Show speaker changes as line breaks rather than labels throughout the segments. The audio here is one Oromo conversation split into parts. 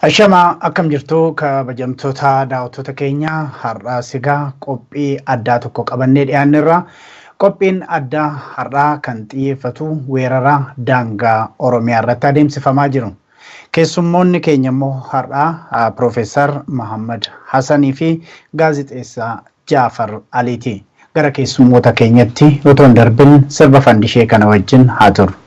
Ashamaa, akkam jirtu kabajamtoota daawwattoota keenya? Har'aa sigaa qophii addaa tokko qabannee dhiyaanneerra. Qophiin addaa har'aa kan xiyyeeffatu weerara daangaa Oromiyaa irratti adeemsifamaa jiru. Keessummoonni keenya immoo har'aa Piroofeesar Mahammad Hassanii fi gaazexeessaa Jaafar Aliiti. Gara keessummoota keenyatti otoo hin darbin sirba fandishee kana wajjin haa turu.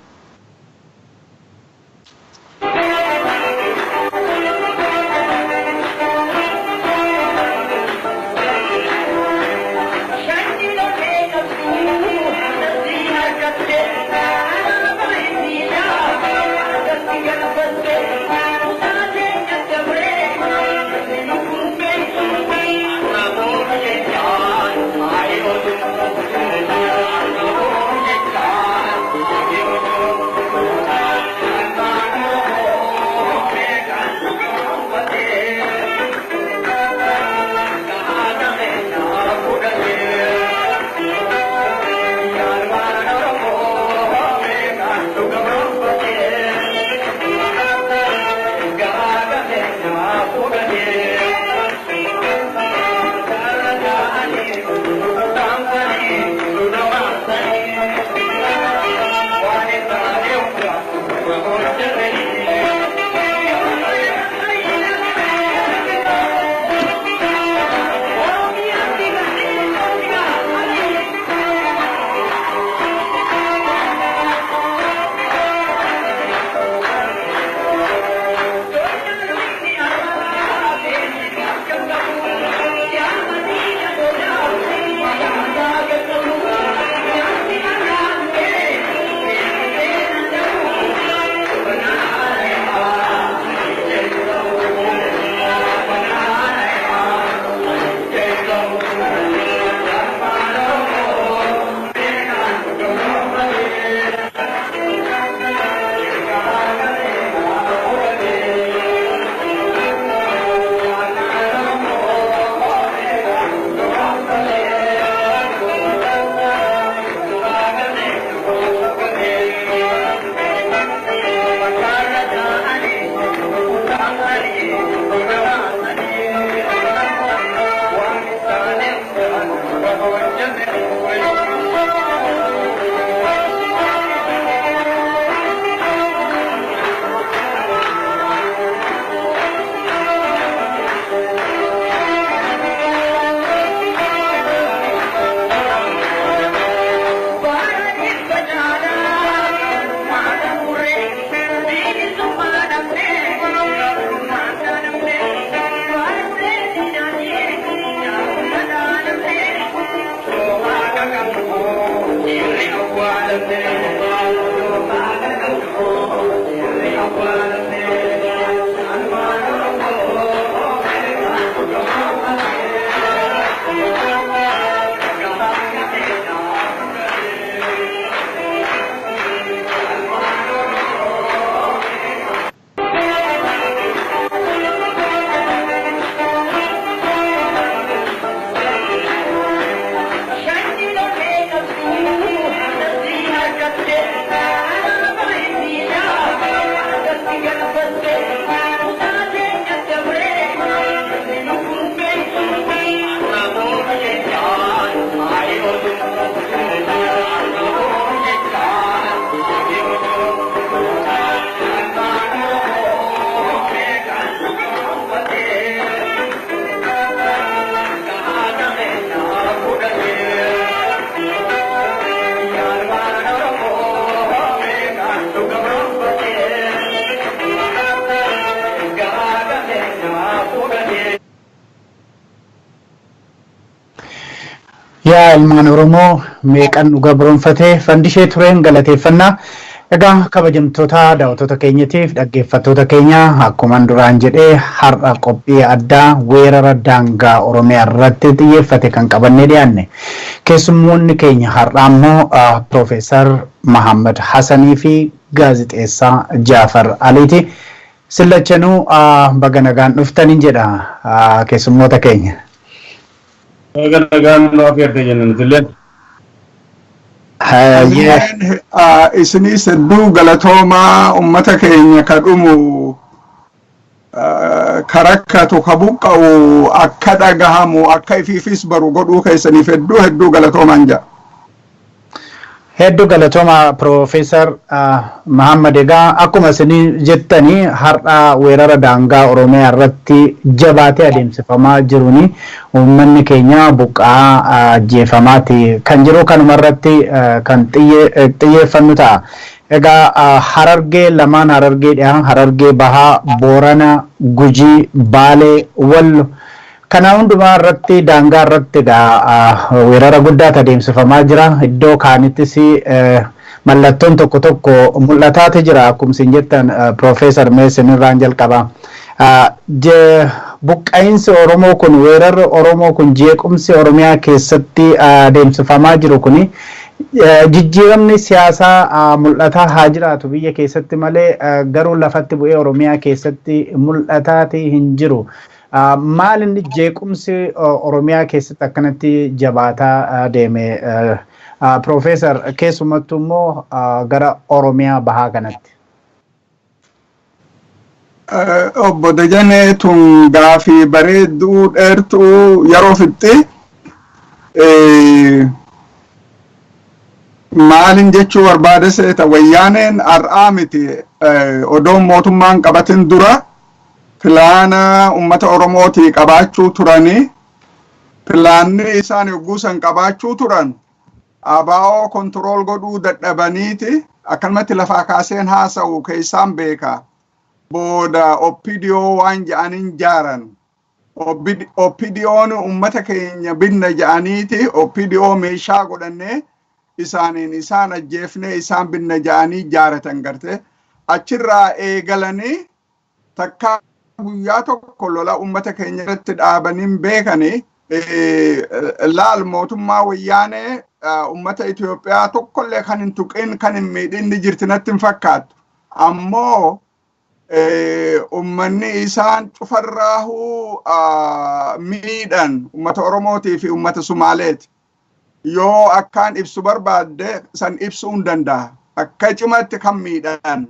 Yaa ilmaan Oromoo, meeqan dhuga biroonfatee fandishee tureen galateeffannaa. Egaa kabajamtoota daawwattoota keenyatiif dhaggeeffattoota keenya, akkuma duraan jedhee har'a qophii addaa weerara daangaa Oromiyaa irratti xiyyeeffate kan qabannee dhiyaanne. Keessummoonni keenya har'aa immoo Piroofeesar Mahammad Hassanii fi gaazexeessaa Jaafar Aliiti. Sillachanuu baga nagaan dhuftaniin jedha keessummoota keenya.
Baga nagaan nu afeerte jenna nutilleen.
Isinis hedduu galatoomaa. Ummata keenya ka dhumu Ka rakkatu, ka buqqa'u akka dhagahamu, akka ifiifis baru godhuu keessaniif hedduu hedduu galatoomaan jedha.
Hedduu galatooma, Piroofeesar Mahammad. Egaa akkuma isin jettanii, har'a weerara daangaa Oromiyaa irratti jabaatee adeemsifamaa jiruuni uummanni keenya buqqaa ajjeefamaati kan jiru. Kanuma irratti kan xiyyeeffannu ta'a. Egaa Harargee lamaan, Harargee dhihaa, Harargee bahaa, Boorana, Gujii, Baalee, Wallo, kana hundumaa irratti daangaa irratti egaa weerara guddaatu adeemsifamaa jira. Iddoo kaanittis mallattoon tokko tokko mul'ataati jira. Akkuma isin jettan, Piroofeesar, mee isinirraan jalqaba. Buqqa'insi Oromoo kun, weerarri Oromoo kun, jeequmsi Oromiyaa keessatti adeemsifamaa jiru kuni, jijjiiramni siyaasaa mul'ataa haa jiraatu biyya keessatti malee, garuu lafatti bu'ee Oromiyaa keessatti mul'ataati hin jiru. Maal inni jeequmsi Oromiyaa keessatti akkanatti jabaataa deeme, Piroofeesar, keessumattuu immoo gara Oromiyaa bahaa kanatti?
Obbo Dajanee, tun gaafii bareedduu dheertuu yeroo fixxi. Maalin jechuu barbaade seeta? Wayyaaneen har'aa miti, odoon mootummaan qabatin dura pilaana ummata Oromootii qabaachuu turanii. Pilaanni isaan yogguu san qabaachuu turan, ABO control godhuu dadhabaniiti, akkanumatti lafaa kaaseen haasa'u keessaan beeka. Booda OPDO waan jedhaniin jaaran. OPDO'n ummata keenya binna jedhaniiti, OPDO meeshaa godhannee isaaniin isaan ajjeefnee isaan binna jedhanii jaaratan garte. Achirraa eegalanii takka guyyaa tokko lola ummata keenya irratti dhaabaniin beekanii. Laal, mootummaa Wayyaanee ummata Itoophiyaa tokkollee kan hin tuqin, kan hin miidhin ni jirti natti hin fakkaattu. Ammoo ummanni isaan cufarraahuu miidhan ummata Oromootii fi ummata Sumaaleeti. Yoo akkaan ibsu barbaadde san ibsuu hin danda'a. Akka cimatti kan miidhan.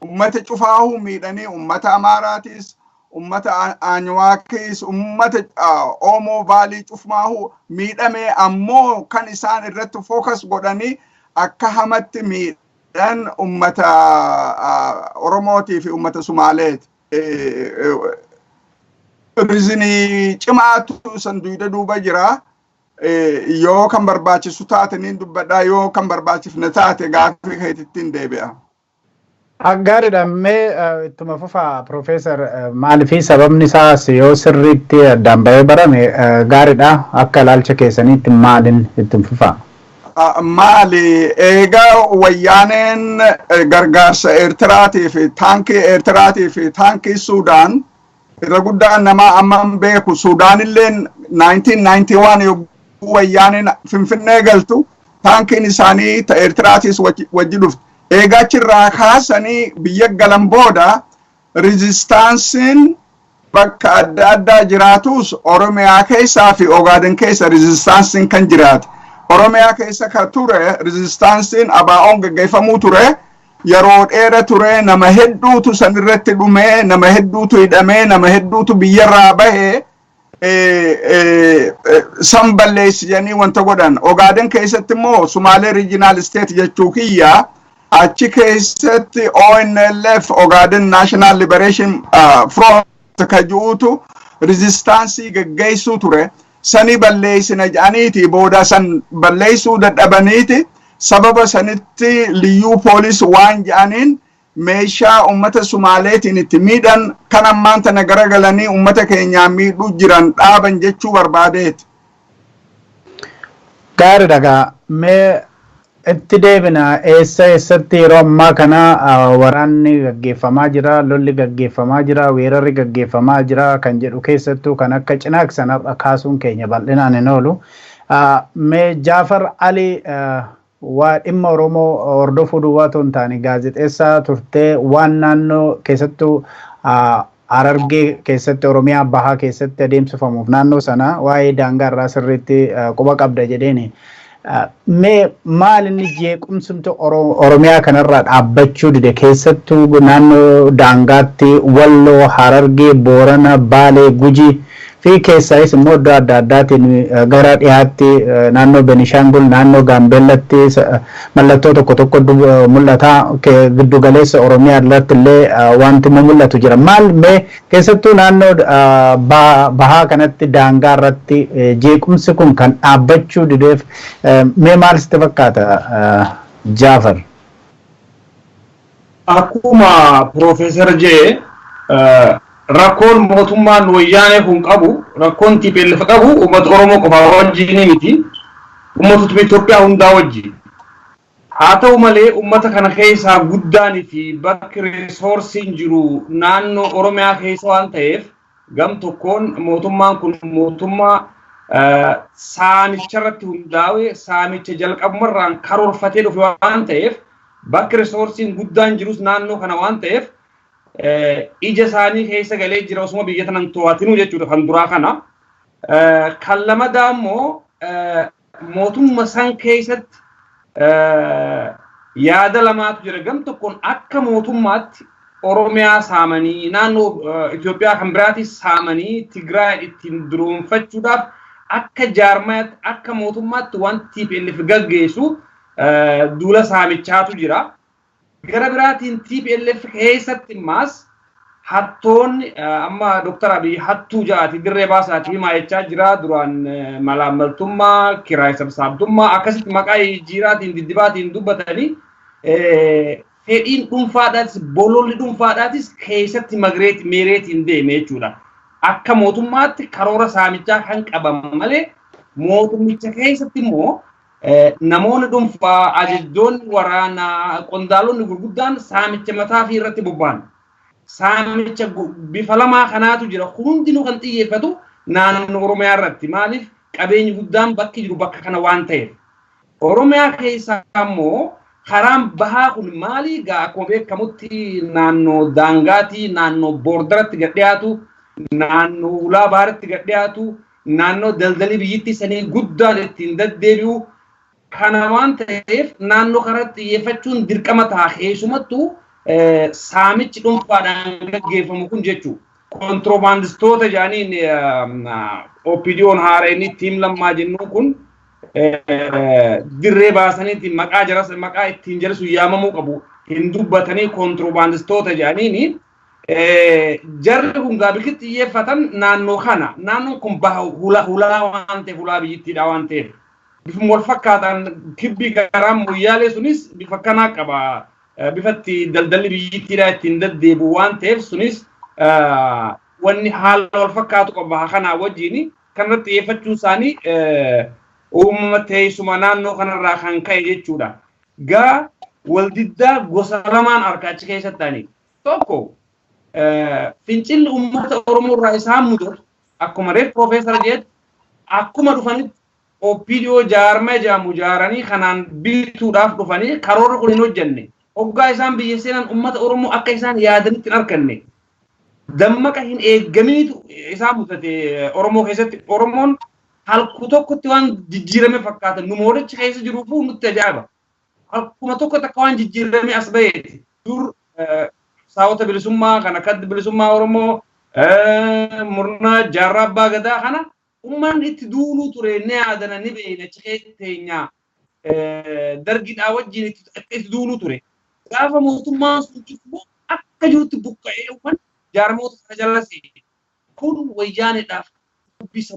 Ummata cufaahuu miidhanii, ummata Amaaraatis, ummata Anyuwaakis, ummata Oomoo Valley cufmaahuu miidhame. Ammoo kan isaan irratti focus godhanii akka hamatti miidhan ummata Oromootii fi ummata Sumaaleeti. Reasonii cimaatu san duyda duuba jira. Yoo kan barbaachisu taate niin dubbadhaa, yoo kan barbaachifne taate gaafii keetitti hin deebi'a.
Gaariidha. Mee ittuma fufaa, Piroofeesar. Maaliif sababni isaas yoo sirriitti addaan bahee barame gaariidha. Akka ilaalcha keessaniitti maaliin ittiin fufaa?
Maali, eegaa Wayyaaneen gargaarsa Eertiraatii fi taankii Eertiraatii fi taankii Suudaan irra guddaan namaa amma beeku, Suudaanilleen 1991 yogguu Wayyaaneen Finfinnee galtu taankiin isaanii ta Eertiraatis wajji dhufte. Eegaa achirraa kaasanii biyya galan booda resistanceiin bakka adda addaa jiraatus, Oromiyaa keessaa fi Ogaaden keessa resistanceiin kan jiraate. Oromiyaa keessa ka ture resistanceiin ABO'n gaggeeffamuu ture. Yeroo dheera ture, nama hedduutu san irratti dhumee, nama hedduutu hidhamee, nama hedduutu biyyarraa bahee, san balleessisanii wanta godhan. Ogaaden keessatti immoo, Sumaalee Regional State jechuu kiyya, achi keessatti ONLF, Ogaden National Liberation Front ka ji'uutu resistance gaggeessuu ture. Sani balleessina jedhaniiti booda san balleessuu dadhabaniiti, sababa sanitti liyyuu poolis waan jedhaniin meeshaa ummata Sumaaleetiin itti miidhan kan ammaan tana garagalanii ummata keenyaan miidhuu jiran dhaaban jechuu barbaadeeti.
Gaariidha gaa. Mee itti deebina. Eessa eessatti yeroo ammaa kana waraanni gaggeeffamaa jira, lolli gaggeeffamaa jira, weerarri gaggeeffamaa jira kan jedhu, keessattuu kan akka Cinaaqsan har'a kaasuun keenya bal'inaan hin oolu. Mee Jaafar Ali, waa dhimma Oromoo hordofuu duwwaa otoo hin taane gaazexeessaa turtee, waan naannoo keessattuu Harargee keessatti, Oromiyaa bahaa keessatti adeemsifamuuf naannoo sana waa'ee daangaa irraa sirriitti quba qabda jedheeni. Mee maal inni jeequmsumti Oromiyaa kanarraa dhaabbachuu dide, keessattuu naannoo daangaatti Walloo, Harargee, Boorana, Baalee, Gujii fi keessaayis immoo iddoo adda addaatiin gara dhiyaatti naannoo Benishaangul, naannoo Gaambeellatti mallattoo tokko tokko mul'ata. Giddu galeessa Oromiyaa irratti illee wanti mul'atu jira. Maal mee keessattuu naannoo bahaa kanatti daangaa irratti jeequmsi kun kan dhaabbachuu dideef mee maal sitti fakkaata, Jaafar?
Akkuma Piroofeesar jee, rakkoon mootummaan Wayyaanee kun qabu, rakkoon TPLF qabu, uummata Oromoo qofaa wajjin miti, uummata Itoophiyaa hundaa wajjin. Haa ta'u malee, uummata kana keessaa guddaanii fi bakki resourceiin jiru naannoo Oromiyaa keessa waan ta'eef, gam tokkoon mootummaan kun mootummaa saamicha irratti hundaa'e, saamicha jalqabumarraan karoorfatee dhufe waan ta'eef, bakki resourceiin guddaan jirus naannoo kana waan ta'eef, ija isaanii keessa galee jira osuma biyya tanan to'atinuu jechuudha kan duraa kana. Kan lamadaa immoo mootummaa san keessatti yaada lamaatu jira. Gam tokkoon akka mootummaatti Oromiyaa saamanii, naannoo Itoophiyaa kan biraatis saamanii Tigraay ittiin duroonfachuudhaaf akka jaarmayaatti, akka mootummaatti wanti TPLF gaggeessu duula saamichaatu jira. Gara biraatiin TPLF keessatti immaas hattoonni, amma Dr. Abiy hattuu ja'aati dirree baasaati himaa jechaa jira. Duraan malaammaltummaa, kiraay sabsaabtummaa akkasitti maqaa jijjiiraatiin diddibaatiin dubbatanii, fedhiin dhuunfaadhaatis bololli dhuunfaadhaatis keessatti meereetiin deeme jechuudha. Akka mootummaatti karoora saamichaa kan qaban malee, mootummicha keessatti immoo namoonni dhuunfaa, ajajjoonni waraanaa, qondaalonni gurguddaan saamicha mataa fi irratti bobba'an. Saamicha bifa lamaa kanaatu jira. Hundinuu kan xiyyeeffatu naannoo Oromiyaa irratti. Maaliif? Qabeenyi guddaan bakki jiru bakka kana waan ta'eef. Oromiyaa keessaa immoo karaan bahaa kun maali? Gaa akkuma beekamutti naannoo daangaatii, naannoo borderatti gad dhiyaatu, naannoo ulaa baharatti gad dhiyaatu, naannoo daldalii biyyittii sanii guddaan ittiin deddeebi'u. Kana waan ta'eef naannoo kanatti xiyyeeffachuun dirqama ta'a. Keessumattuu saamichi dhuunfaadhaan gaggeeffamu kun jechuudha. Kontiroobaandistoota jedhaniin OPDO'n haareen tiim Lammaa jennuun kun dirree baasaniitiin maqaa jaras maqaa ittiin jara sun yaamamuu qabu hin dubbatanii, kontiroobaandistoota jedhaniini. Jarri kun gaabikitti xiyyeeffatan naannoo kana. Naannoon kun baha hulaa waan ta'eef, hulaa biyyittiidha waan ta'eef, bifuma wal fakkaataan kibbii karaan Moyyaalee sunis bifa kanaa qaba, bifatti daldalli biyyittiidha ittiin deddeebi'u waan ta'eef, sunis wanni haala wal fakkaatu qaba baha kanaa wajjin. Kanarratti xiyyeeffachuun isaanii uumama teessuma naannoo kanarraa kan ka'e jechuudha. Gaa waldiddaa gosa lamaan harka achi keessatti ta'anii. Tokko, fincilli uummata Oromoo irraa isaan mudatu akkuma reef Piroofeesar jedhu, akkuma dhufanitti OPDO jaarmee jedhamu jaaranii kanaan bituudhaaf dhufanii karoorri kun hin hojjenne. Hoggaa isaan biyya seenan uummata Oromoo akka isaan yaadanitti hin arganne. Dammaqa hin eeggaminitu isaan mudate Oromoo keessatti. Oromoon halkuu tokkotti waan jijjiirame fakkaata. Nu moorichi keessa jiruufuu nutti ajaa'iba. Halkuma tokkotti akka waan jijjiirame as baheeti. Dur saawota bilisummaa kan akka bilisummaa Oromoo, murna jaarraa abbaa gadaa kana uummanni itti duuluu ture ni yaadana, ni beekna, achi keessa teenyaa dargidhaa wajjin itti duuluu ture. Gaafa mootummaan sun jiru akka jirutti buqqa'ee uummanni jaarmoota kana jala seene. Kun Wayyaaneedhaaf dubbisa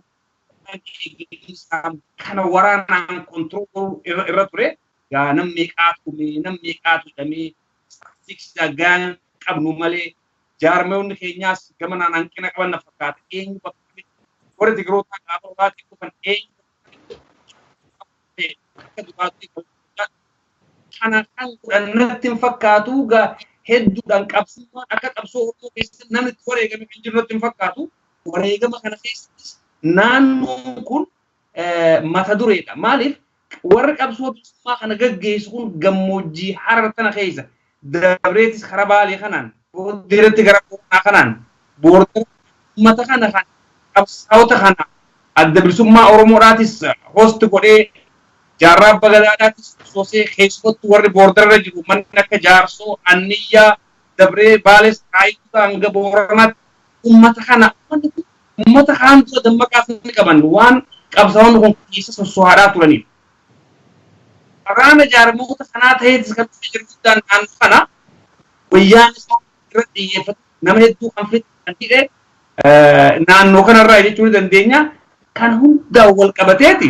kana waraanaan control irra ture. Gaa nam meeqaatu dhume, nam meeqaatu hidhamee, statistics gaan qabnu malee jaarmoonni keenyaas gamanaan hanqina qaban na fakkaata. Eenyu bakka warri Tigrootaa gaafa dhugaatii dhufan eenyu akka dhugaatii kana kan godhannatti hin fakkaatu. Gaa hedduudhaan qabsummaan akka qabsoo Oromoo keessatti namni itti wareegame kan jiru natti hin fakkaatu. Wareegama kana keessattis naannoon kun mata dureedha. Maaliif? Warri qabsoo bilisummaa kana gaggeessu kun gammoojjii Harar tana keessa dabreetis karaa Baalee kanaan booddeeratti gara Booranaa kanaan boordara uummata kana kan qabsaa'ota kana adda bilisummaa Oromoodhaatis host godhee Jaarraa Abbaa Gadaadhaatis soosee keessumattuu warri boordarra jiru manni akka Jaarsoo, Anniyyaa, Dabree, Baales, Haayituu hanga Booranaatti uummata kana uummata kaan dura dammaqaas ni qaban waan qabsaa'onni kun keessa sossohaadhaa turaniif. Waraana jaarmoota kanaa ta'eetis kan dhufe jiru guddaan naannoo kana wayyaan isaa irratti xiyyeeffatu nama hedduu kan fixe kan hidhe naannoo kanarraa jechuu ni dandeenya. Kan hundaan wal qabateeti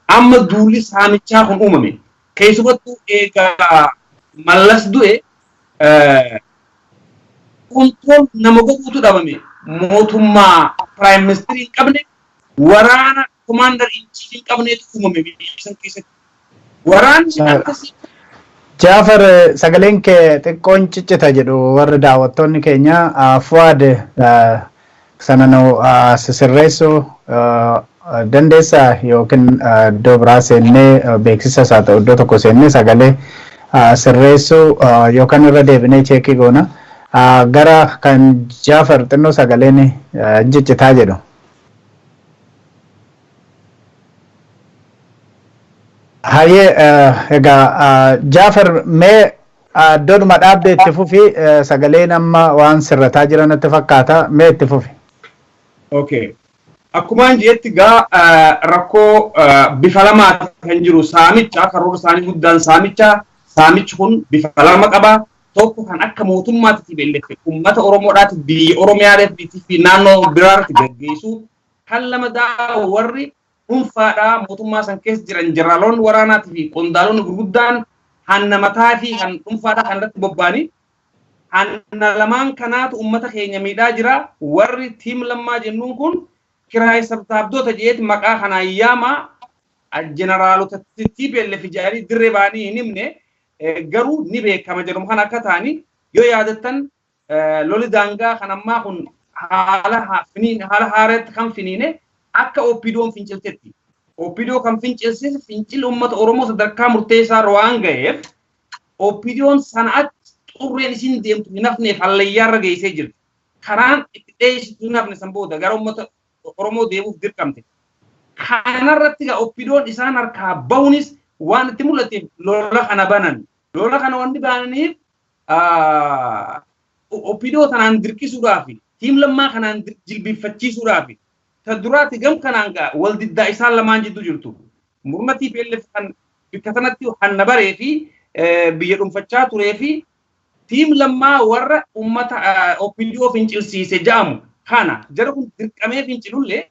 amma duulli saamichaa kun uumame. Keessumattuu eegaa Mallas du'e control nama godhuutu dhabame. Mootummaa prime minister hin qabne, waraana commander in chief hin qabneetu uumame biyya san keessatti. Waraanni akkasii
Jaafar, sagaleen kee xiqqoon ciccita jedhu warri daawwattoonni keenya. Fuwaad, sana nu sirreessuu dandeessaa yookiin iddoo biraa seennee beeksisa isaa ta'u iddoo tokko seennee sagalee sirreessuu yookaan irra deebinee check goona. Gara kan Jaafar xinnoo sagaleen ciccitaa jedhu. Hayyee, egaa Jaafar, mee iddoodhuma dhaabdee itti fufi. Sagaleen amma waan sirrataa jiran natti fakkaata, mee itti fufi.
Okay. Akkumaan jeetti gaa rakkoo bifa lamaati kan jiru. Saamicha karoora isaanii guddaan saamicha. Saamichi kun bifa lama qaba. Tokko kan akka mootummaatti TPLF uummata Oromoodhaati biyya Oromiyaadhaaf fi naannoo biraatti gaggeessu. Kan lamadaa warri dhuunfaadhaa mootummaa san keessa jiran jeneraaloonni waraanaatii fi qondaalonni gurguddaan hanna mataa fi kan dhuunfaadhaa kan irratti bobba'anii hanna lamaan kanaatu uummata keenya miidhaa jira. Warri team Lammaa jennuun kun kiraay sabtaabdota jeeti maqaa kanaan yaama. Jeneraalota TPLF jedhanii dirree ba'anii hin himne, garuu ni beekama jedhamu kan akka ta'anii. Yoo yaadattan, loli daangaa kan ammaa kun haala haala haaraatti kan finiine akka OPDOn finciltetti. OPDO kan fincilsiise fincilli uummata Oromoo sadarkaa murteessaa waan ga'eef OPDOn sana'atti xurreen isin deemtu hin hafneef hallayyaarra geessee jirti. Karaan itti dheessitu hin hafne, san booda gara uummata Oromoo deemuuf dirqamte. Kanarratti egaa OPDOn isaan harkaa bahuunis waan itti mul'ateef lola kana banan. Lola kana wanni bananiif OPDO tanaan dirqisuudhaaf, team Lammaa kanaan jilbiiffachiisuudhaaf. Ta duraati gam kanaan gaa wal diddaa isaan lamaan jidduu jirtu. Murna TPLF kan bikka sanatti hanna baree fi biyya dhuunfachaa turee fi team Lammaa warra uummata OPDO fincilsiise ja'amu kana jara kun dirqamee fincilullee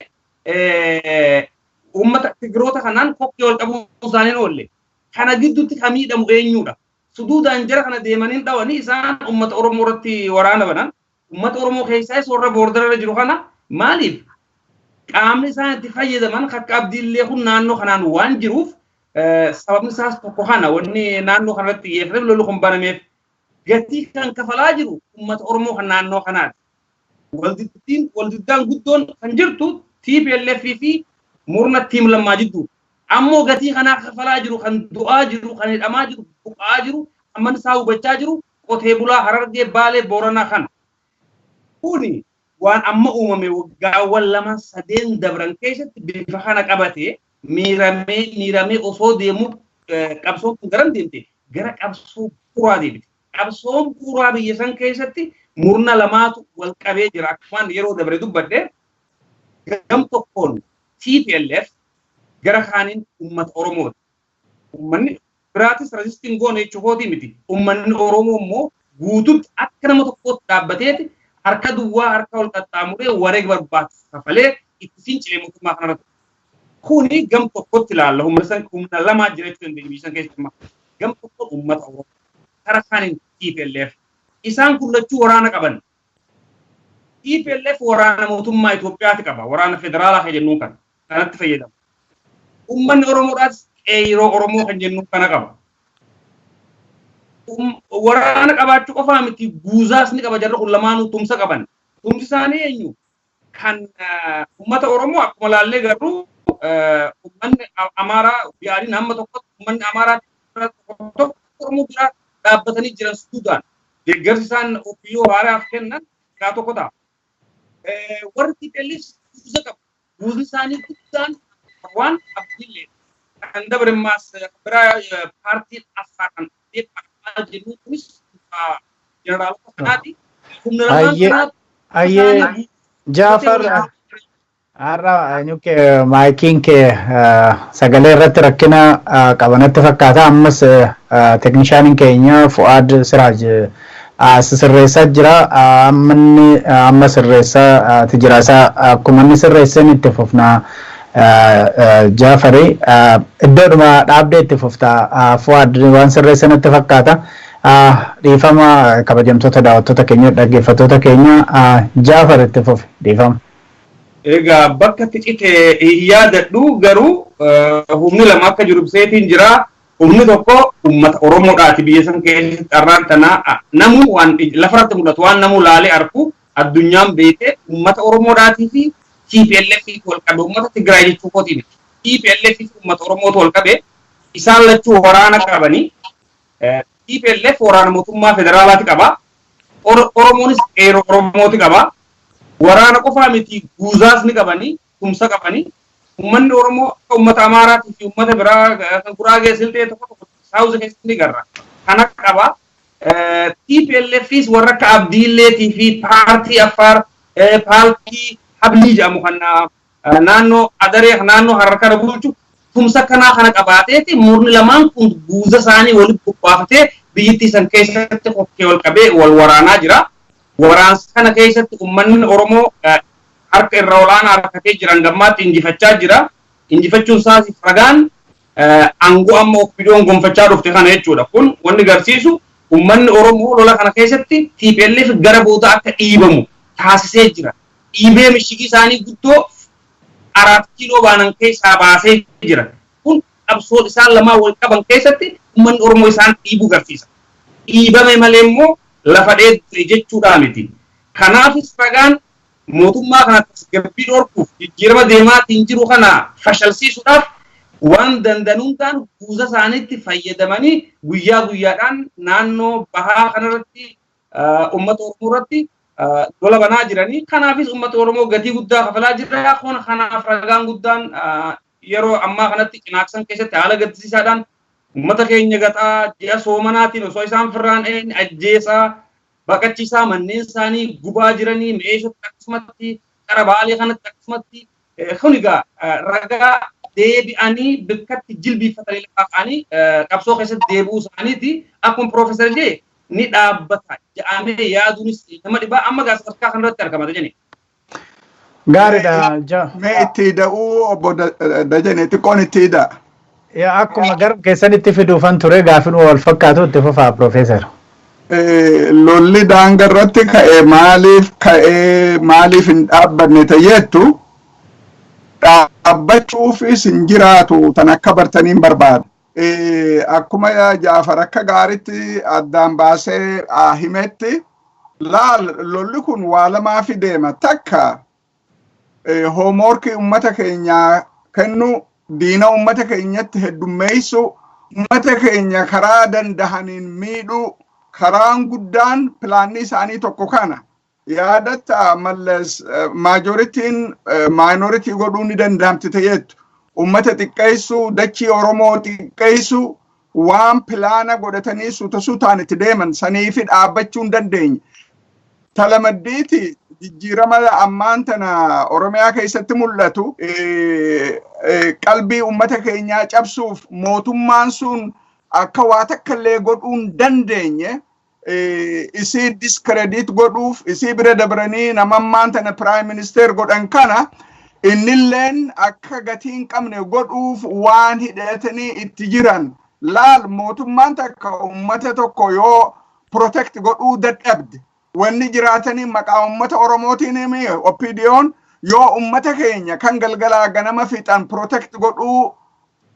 uummata Tigiroota kanaan kokkee wal qabuu isaaniin oolle. Kana gidduutti kan miidhamu eenyudha? Suduudaan jara kana deemanii dhawanii isaan uummata Oromoo irratti waraana banan. Uummata Oromoo keessaas warra boordarra jiru kana. Maaliif? Qaamni isaan itti fayyadaman akka Abdiillee kun naannoo kanaan waan jiruuf, sababni isaas tokko kana wanni naannoo kanarratti xiyyeeffatee lolli kun banameef gatii kan kafalaa jiru uummata Oromoo kan naannoo kanaati. Waldiddiin waldiddaan guddoon kan jirtu TPLF fi murna team Lammaa jidduu. Ammoo gatii kanaa kafalaa jiru, kan du'aa jiru, kan hidhamaa jiru, buqa'aa jiru, kan mana isaa hubachaa jiru qotee bulaa Harargee, Baalee, Booranaa kana. Kuni waan amma uumame waggaawwan lama sadeen dabran keessatti bifa kana qabatee miiramee miiramee osoo deemu qabsoon kun garam deemte? Gara qabsoo bu'uuraa deemte. Qabsoon bu'uuraa biyya san keessatti murna lamaatu wal qabee jira. Akkumaan yeroo dabre dubbadhe, gam tokkoon TPLF, gara kaaniin uummata Oromooti. Uummanni biraatis resist hin goone jechuu kootii miti. Uummanni Oromoo immoo guututti akka nama tokkootti dhaabbateeti harka duwwaa harka wal qaxxaamuree wareega barbaachisu kafalee itti fincilee mootummaa kanarratti. Kuni gam tokkotti ilaalla. Humna san humna lamaa jira jechuu dandeenya biyya san keessatti. Gam tokkoon uummata Oromoo. Kara kaaniin TPLF. Isaan kun lachuu waraana qaban. TPLF waraana mootummaa Itoophiyaati qaba. Waraana federaalaa kan jennuun kana. Kanatti fayyadama. Uummanni Oromoodhaas qeerroo Oromoo kan jennuun kana qaba. Waraana qabaachuu qofaa miti, guuzaas ni qaba. Jarri kun lamaanuu tumsa qaban. Tumsi isaanii eenyu? Kan uummata Oromoo akkuma laallee garuu uummanni Amaaraa yaadiin hamma tokkotti uummanni Amaaraa tokko Oromoo biraa dhaabbatanii jiran suudaan deeggarsi isaan OPDO haaraaf kennan gaa tokko ta'a. Warri TPLF guuza qabu. Guuzni isaanii guddaan waan Abdiillee. Kan dabre ammaas biraa paartiin Affaar kan jedhu kunis jeneraalota kanaati. Humna lamaan kanaatu.
Ayyee, Jaafar, har'a eenyu maayikiin kee sagalee irratti rakkina qabanatti fakkaata. Ammas teeknishaaniin keenya Fu'aad Siraaj sirreessaa jira. Amma inni amma sirreessaa jira. Isaa akkuma inni sirreesseen itti fufna. Jaafari, iddoodhuma dhaabdee itti fufta. Fu'aad waan sirreessan itti fakkaata. Dhiifama, kabajamtoota daawwattoota keenya, dhaggeeffattoota keenya. Jaafar, itti fufi, dhiifama.
Egaa bakka itti cite yaadadhu, garuu humni lama akka jiru ibseetiin jira. Humni tokko uummata Oromoodhaati. Biyya san keessatti carraan tanaa namuu waan lafarratti mul'atu, waan namuu laalee argu, addunyaan beekee, uummata Oromoodhaatii fi TPLF wal qabe. Uummata Tigraay jechuu kooti miti. TPLF fi uummata Oromootu wal qabe. Isaan lachuu waraana qabanii. TPLF waraana mootummaa federaalaati qaba. Oromoonis qeerroo Oromooti qaba. Waraana qofaa miti, guuzaas ni qabanii, tumsa qabanii. Uummanni Oromoo akka uummata Amaaraatii fi uummata biraa kan Guraagee, Silxee tokko tokko Saawuzi keessatti ni garra. Kana qaba. TPLFis warra akka Abdiilleetii fi paartii Affaar, paartii Hablii jedhamu kan naannoo Adaree, naannoo Harar kana bulchu, tumsa kanaa kana qabaateeti murni lamaan kun guuza isaanii walitti bobbaafatee biyyittii san keessatti kokkee wal qabee wal waraanaa jira. Waraansa kana keessatti uummanni Oromoo harka irra olaanaa harkatee jiran gammaatti injifachaa jira. Injifachuun isaas ragaan aangoo amma OPDOn gonfachaa dhufte kana jechuudha. Kun wanni garsiisu uummanni Oromoo lola kana keessatti TPLF gara booda akka dhiibamu taasisee jira. Dhiibee mishigii isaanii guddoo 4 Kiiloo baanan keessaa baasee jira. Kun qabsoo isaan lamaan wal qaban keessatti uummanni Oromoo isaan dhiibuu garsiisa. Dhiibame malee immoo lafa dheedde jechuudhaa miti. Kanaafis ragaan mootummaa kana tasgabbii dhorkuuf jijjiirama deemaatiin jiru kana fashalsiisuudhaaf waan danda'an hundaan guuza isaaniitti fayyadamanii guyyaa guyyaadhaan naannoo bahaa kanarratti uummata Oromoo irratti lola banaa jiranii. Kanaafis uummata Oromoo gatii guddaa kafalaa jira. Kun kanaaf ragaan guddaan yeroo ammaa kanatti Cinaaksan keessatti haala gaddisiisaadhaan uummata keenya gaxaa ji'a soomanaatiin osoo isaan firraan ajjeesaa, baqachiisaa, manneen isaanii gubaa jiranii, Mi'eessootti akkasumatti, qara Baalee kanatti akkasumatti. Kun egaa ragaa deebi'anii bikkatti jilbiifatanii lafaa ka'anii qabsoo keessatti deebi'uu isaaniiti. Akkuma Piroofeesar jee, ni dhaabbata jedhamee yaaduunis nama dhibaa. Amma gaa sadarkaa kanarratti argama jedhani.
Gaariidha.
Mee itti da'uu, obbo Dajane, xiqqoon itti hidaa.
Yaa, akkuma gara keessanitti fiduufan ture, gaafin wal fakkaatu. Itti fufaa, Piroofeesar.
Lolli daanga irratti ka'e maaliif ka'ee, maaliif hin dhaabbanne ta'eettu, dhaabbachuufis hin jiraatu tan akka bartaniin barbaada. Akkuma Jaafar akka gaaritti addaan baasee himetti, laal, lolli kun waa lamaafi deema. Takka, homeworkii ummata keenyaa kennu, diina ummata keenyatti heddummeessu, ummata keenya karaa dandahaniin miidhuu. Karaan guddaan pilaanni isaanii tokko kana. Yaadatta, Mallas majorityn minority godhuu ni danda'amti ta'eettu, ummata xiqqeessuu, dachii Oromoo xiqqeessuu waan pilaana godhatanii suuta suutaan itti deeman saniifi dhaabbachuu hin dandeenye. Talamaddiiti, jijjiirama ammaan tana Oromiyaa keessatti mul'atu qalbii ummata keenyaa cabsuuf, mootummaan sun akka waa takka illee godhuu hin dandeenye isii discredit godhuuf, isii bira dabranii nama ammaan tana prime minister godhan kana innilleen akka gatii hin qabne godhuuf waan hidhatanii itti jiran. Laal, mootummaan takka ummata tokko yoo protect godhuu dadhabde, wanni jiraatanii maqaa ummata Oromootiin OPDOn yoo ummata keenya kan galgalaa ganama fixan protect godhuu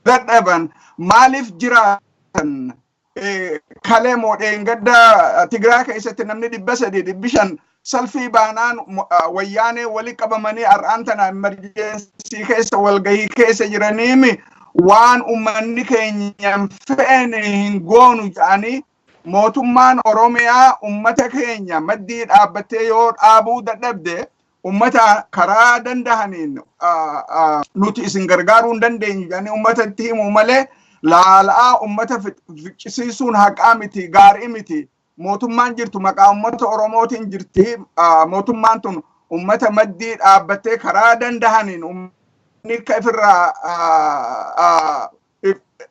dadhaban, maaliif jiraatan? Kalee moodheen gadda Tigiraa keessatti namni 300, 500 salfii baanaan wayyaanee wali qabamanii har'aan tana emergency keessa walgahii keessa jiraniimi waan ummanni keenya feene hin goonu jedhanii. Mootummaan Oromiyaa ummata keenya maddii dhaabbattee yoo dhaabuu dadhabde Ummata karaa dandahaniin nuti isin gargaaruu hin dandeenyu jedhanii ummatatti himuu malee, laala'aa ummata ficcisiisuun haqaa miti, gaarii miti. Mootummaan jirtu maqaa ummata Oromootiin jirti. Mootummaan tun ummata maddii dhaabbattee karaa dandahaniin ummanni akka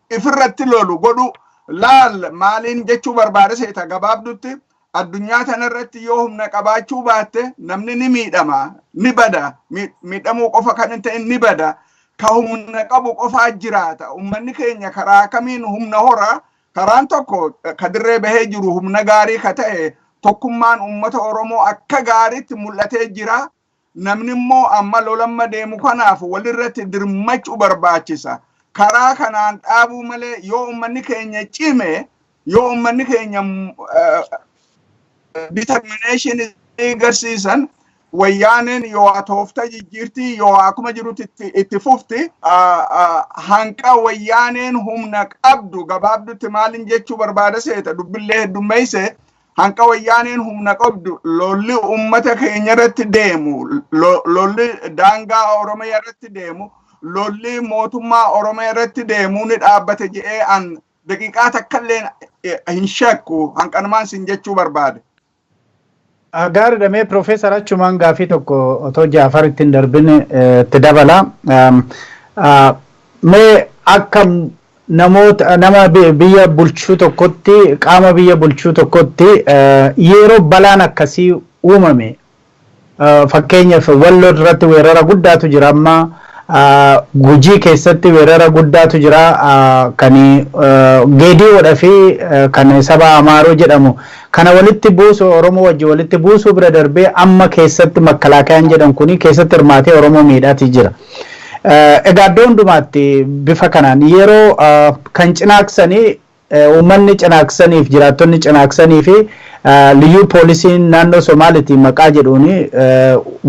ifirratti lolu godhu. Laal, maaliin jechuu barbaade seeta? Gabaabdutti, addunyaa tanarratti yoo humna qabaachuu baatte namni ni miidhama, ni bada. Miidhamuu qofa kan hin ta'in, ni bada. Ka humna qabu qofaa jiraata. Ummanni keenya karaa kamiin humna hora? Karaan tokko ka dirree bahee jiru, humna gaarii ka ta'e, tokkummaan ummata Oromoo akka gaariitti mul'atee jira. Namni immoo amma lolamma deemu kanaaf walirratti dirmachuu barbaachisa. Karaa kanaan dhaabuu malee, yoo ummanni keenya cime, yoo ummanni keenya determination agarsiisan, Wayyaaneen yoo toofta jijjiirtii yoo akkuma jirutti itti fufti. Hanqa Wayyaaneen humna qabdu, gabaabdutti maalin jechuu barbaada seeta? Dubbillee heddummeeyse. Hanqa Wayyaaneen humna qabdu, lolli ummata keenya irratti deemu, lolli daangaa Oromiyaa irratti deemu, lolli mootummaa Oromiyaa irratti deemu ni dhaabbate jedhee an daqiiqaa takkallee hin shakku. Hanqanumaan sin jechuu barbaade.
Gaariidha. Mee Piroofeesar, achumaan gaafii tokko otoo Jaafar ittiin darbin itti dabala. Mee akka namoota nama biyya bulchuu tokkotti, qaama biyya bulchuu tokkotti, yeroo balaan akkasii uumame, fakkeenyaaf Walloo irratti weerara guddaatu jira, amma Gujii keessatti weerara guddaatu jira, kan Geediyoodha fi kan saba Amaaroo jedhamu kana walitti buusu, Oromoo wajjin walitti buusuu bira darbee amma keessatti makkalaakayaan jedhan kuni keessatti hirmaatee Oromoo miidhaatii jira. Egaa iddoo hundumaatti bifa kanaan yeroo kan cinaaksanii, uummanni Cinaaksaniif, jiraattonni Cinaaksanii fi liyyuu poolisiin naannoo Somaalitiin maqaa jedhuun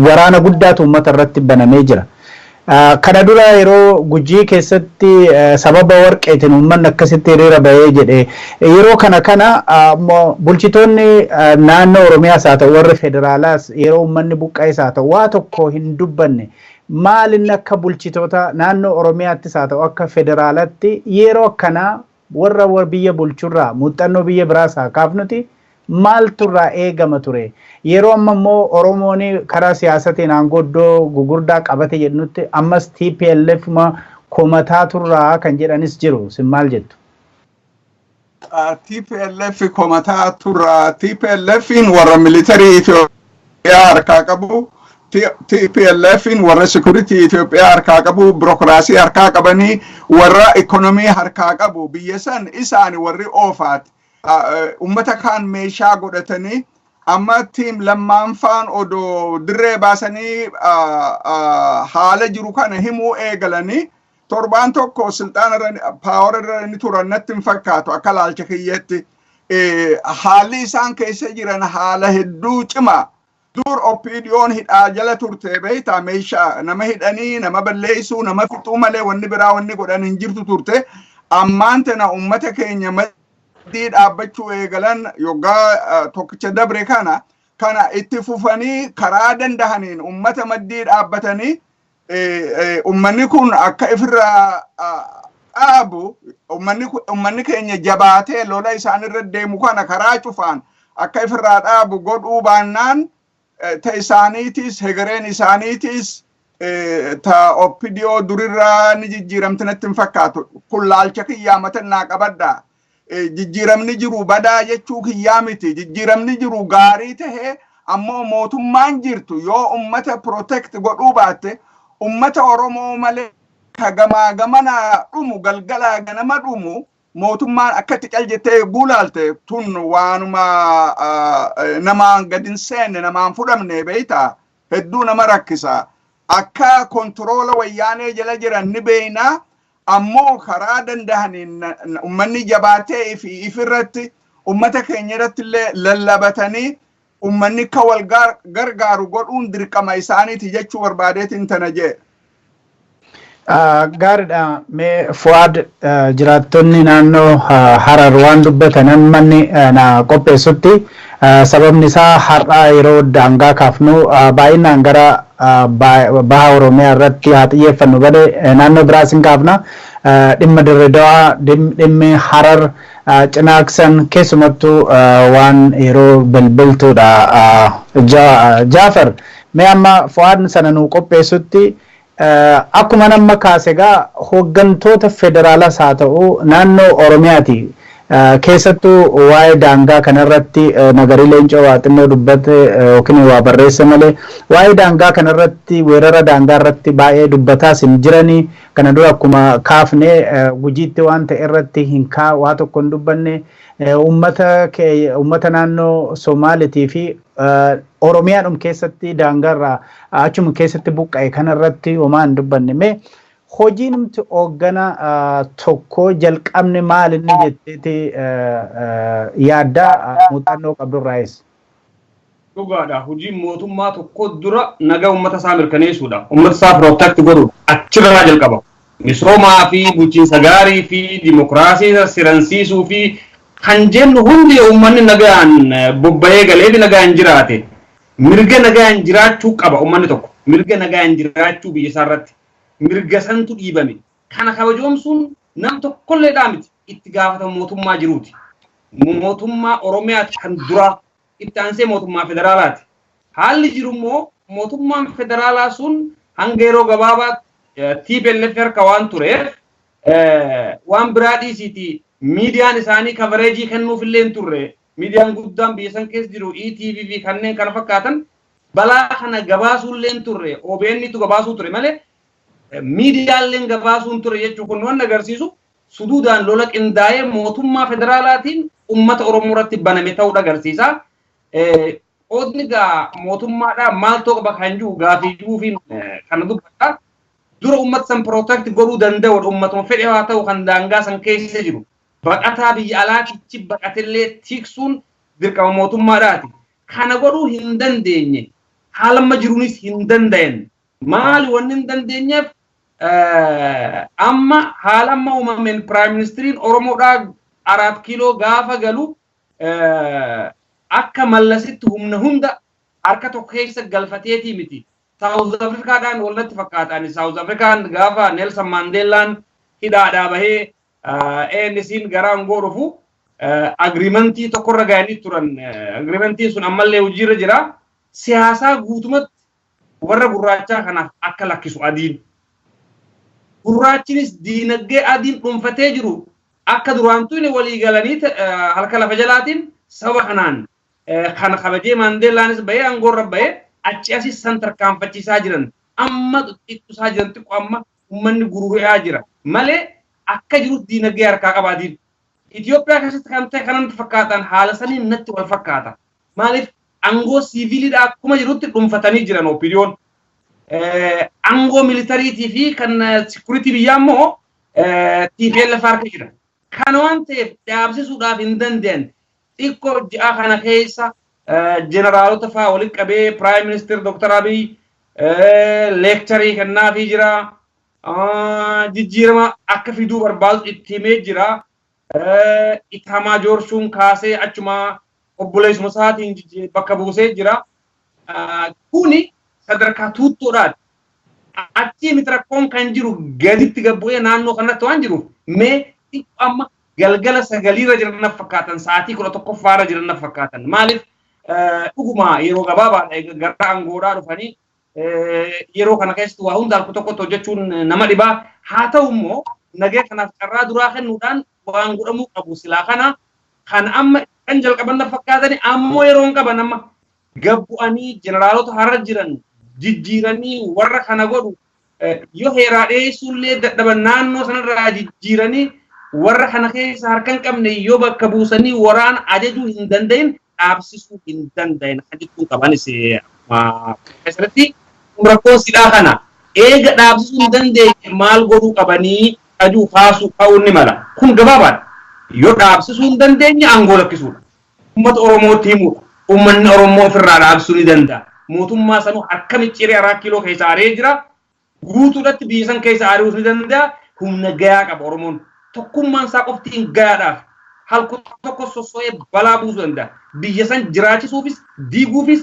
waraana guddaatu uummata irratti banamee jira. Kana dura yeroo Gujii keessatti sababa warqeetiin uummanni akkasitti hiriira bahee jedhe, yeroo kana bulchitoonni naannoo Oromiyaas haa ta'u, warri federaalaas, yeroo uummanni buqqa'es haa ta'u, waa tokko hin dubbanne. Maalinni akka bulchitoota naannoo Oromiyaattis haa ta'u, akka federaalaatti, yeroo akkanaa warra biyya bulchurraa muuxannoo biyya biraas haa kaafnuti, maalturraa eegama ture? Yeroo amma immoo Oromoon karaa siyaasatiin aangoo iddoo gugurdaa qabate jedhutti, ammas TPLF komataa turraa kan jedhanis jiru. Sin maal jettu?
TPLF komataa turraa? TPLFin warra militarii Itoophiyaa harkaa qabu. TPLFin warra security Itoophiyaa harkaa qabu, birokiraasii harkaa qabanii, warra ikonomii harkaa qabu. Biyya san isaani warri oofaati. Ummata kaan meeshaa godhatanii, amma team lammaanfaan odoo dirree baasanii haala jiru kana himuu eegalanii, torbaan tokko silxaana irra, power irra ni turan natti hin fakkaatu akka laalcha kiyyetti. Haalli isaan keessa jiran haala hedduu cimaa. Dur OPDOn hidhaa jala turte, beektaa? Meeshaa nama hidhanii, nama balleessuu, nama fixuu malee wanni biraa wanni godhan hin jirtu turte. Ammaan tana ummata keenya maddii dhaabbachuu eegalan yoggaa tokkicha dabre kana itti fufanii, karaa dandahaniin ummata maddii dhaabbatanii, ummanni kun akka ifirraa dhaabu, ummanni keenya jabaatee lola isaanirra deemu kana karaa cufaan akka ifirraa dhaabu godhuu baannaan, ta isaaniitis, hegereen isaaniitis ta OPDO durirraa ni jijjiiramti natti hin fakkaatu. Kun laalcha kiyyaa, matannaa qabadha. Jijjiiramni jiru badaa jechuu kiyyaa miti. Jijjiiramni jiru gaarii tahee, ammoo mootummaan jirtu yoo ummata protect godhuu baatte, ummata Oromoo malee ka gamaa gamanaa dhumu, galgalaa ganama dhumu, mootummaan akkatti cal jettee guulaalte tun waanuma namaan gad hin seenne, namaan fudhamne, beeyta, hedduu nama rakkisa. Akka control Wayyaanee jala jiran ni beeynaa, ammoo karaa dandahaniin ummanni jabaatee fi ifirratti, ummata keenya irratti illee lallabatanii, ummanni akka wal gargaaru godhuun dirqama isaaniiti jechuu barbaadeetiin tana jee.
Gaariidha. Mee Fu'aad, jiraattonni naannoo Harar waan dubbatan manni na qopheessutti Sababni isaa har'a yeroo daangaa kaafnu baay'inaan gara baha Oromiyaa irratti haa xiyyeeffannu malee naannoo biraas hin kaafna. Dhimma Dirree Dawaa, dhimmi Harar, Cinaaksan keessumattuu waan yeroo bilbiltuudha. Jaafar, mee amma Fu'aad sana nuu qopheessutti, akkuma nama kaase egaa hooggantoota federaalaas haa ta'u naannoo Oromiyaati. Keessattuu waa'ee daangaa kanarratti Nagarii Leencoo waa xinnoo dubbate yookiin waa barreesse malee, waa'ee daangaa kanarratti, weerara daangaa irratti baay'ee dubbataas hin jiranii. Kana dura akkuma kaafne Gujiitti waan ta'e irratti hin kaa waa tokko hin dubbanne. Uummata naannoo Somaalitii fi Oromiyaadhum keessatti daangaarraa achuma keessatti buqqa'e kanarratti homaa hin dubbanne. Mee hojiin nuti hooggana tokko jalqabne maal inni jetteeti yaaddaa muuxannoo qabdurraayis?
Dhugaadha. Hojiin mootummaa tokko dura nagaa uummata isaa mirkaneessuudha. Uummata isaa protect godhuudha. Achirraa jalqaba. Misoomaa fi bulchiinsa gaarii fi dimokiraasii siransiisuu fi kan jennu hundi uummanni nagaan bobba'ee galee fi nagaan jiraate. Mirga nagaan jiraachuu qaba uummanni tokko. Mirga nagaan jiraachuu biyya isaa irratti. Mirga santu dhiibame. Kana kabajoomsuun nam tokkolleedhaa miti. Itti gaafatama mootummaa jiruuti. Mootummaa Oromiyaati kan duraa, itti aansee mootummaa federaalaati. Haalli jiru immoo mootummaan federaalaa sun hanga yeroo gabaabaa TPLF harka waan tureef, waan biraa dhiisiiti, miidiyaan isaanii coverage kennuuf illee hin turre. Miidiyaan guddaan biyya san keessa jiru ETV fi kanneen kana fakkaatan balaa kana gabaasuu illee hin turre. OBN tu gabaasuu ture malee miidiyaaleen gabaasuu hin ture jechuun kun waan agarsiisu suduudaan lola qindaa'ee mootummaa federaalaatiin uummata Oromoo irratti baname ta'uu agarsiisa. Qoodni gaa mootummaadhaa maaltu qaba kan jiru gaafii jiruufiin kana dubbata. Dura uummata san protect godhuu danda'u, uummatuma fedhe haa ta'u kan daangaa san keessa jiru. Baqataa biyya alaatichi baqatellee tiksuun dirqama mootummaadhaati. Kana godhuu hin dandeenye. Haala amma jiruunis hin danda'an. Maali wanni hin dandeenyeef? Amma haala amma uumameen prime ministeriin Oromoodhaa Araat Kiiloo gaafa galu akka Mallasitti humna hunda harka tokko keessa galfateetii miti. South Africaadhaan wallatti fakkaatan. South Afrikaan gaafa Nelson Mandeellaan hidhaadhaa bahee ANC'n gara aangoo dhufu agreementii tokkorra gahanii turan. Agreementiin sun ammallee hojiirra jira. Siyaasaa guutumatti warra gurraachaa kanaaf akka lakkisu adiin. Gurraachinis diinagdee adiin dhuunfatee jiru akka duraan tuni walii galanii harka lafa jalaatiin sababa kanaan kana kabajee Maandeellaanis bahee aangoorra bahee achi asis san tarkaanfachiisaa jiran, amma xixiqqaa jiran, xiqqoo amma uummanni gurguree jira malee akka jirutti diinagdee harkaa qabaatiin. Itoophiyaa keessatti kan ta'e kanatti fakkaatan, haala saniin natti wal fakkaata. Maaliif? Aangoo siviiliidha akkuma jirutti dhuunfatanii jiran OPDOn. Aangoo militaryitii fi kan security biyyaa immoo TPLF harka jira. Kana waan ta'eef dhaabsisuudhaaf hin danda'an. Xiqqoo ji'a kana keessa jeneraalota fa'aa walitti qabee Prime Minister Dr. Abiy lecture kennaafii jira. Jijjiirama akka fiduu barbaadu itti himee jira. Itamaa Joorshuun kaasee achuma obboleessuma isaatiin bakka buusee jira. Kuni sadarkaa tuuttoodhaati. Achii miti rakkoon kan jiru, gaditti gabbu'ee naannoo kanatti waan jiruuf mee xiqqoo amma galgala 9rra jiran na fakkaatan, sa'aatii 11ffaarra jiran na fakkaatan. Maaliif? Dhuguma yeroo gabaabaadha gara aangoodhaa dhufanii, yeroo kana keessatti waa hunda halkan tokkotti hojjechuun nama dhibaa. Haa ta'u immoo nagee kanaaf carraa duraa kennuudhaan waan godhamuu qabu silaa kana kan amma kan jalqaban na fakkaatani. Ammoo yeroo hin qaban, amma gabbu'anii jeneraalota har'a jiran jijjiiranii warra kana godhu yoo heeraa dhiyeessuullee dadhaban, naannoo sanarraa jijjiiranii warra kana keessa harka hin qabne yoo bakka buusanii waraana ajajuu hin danda'in, dhaabsisuu hin danda'in kan jechuun qabanis keessatti rakkoo silaa kana eega dhaabsisuu hin dandeenye maal godhuu qabanii ajuu kaasuu ka'uun ni mala. Kun gabaabaadha. Yoo dhaabsisuu hin dandeenye aangoo lakkisuudha. Uummata Oromootti himuudha. Uummanni Oromoo ofirraa dhaabsisuu ni danda'a. Mootummaa sanuu harka micciiree Araa Kiiloo keessa ari'ee jira. Guutuudhatti biyya san keessa ari'uus ni danda'a. Humna gayaa qaba Oromoon. Tokkummaan isaa qofti hin gayaadhaaf. Halkan tokko sosso'ee balaa buusuu danda'a. Biyya san jiraachisuufis diiguufis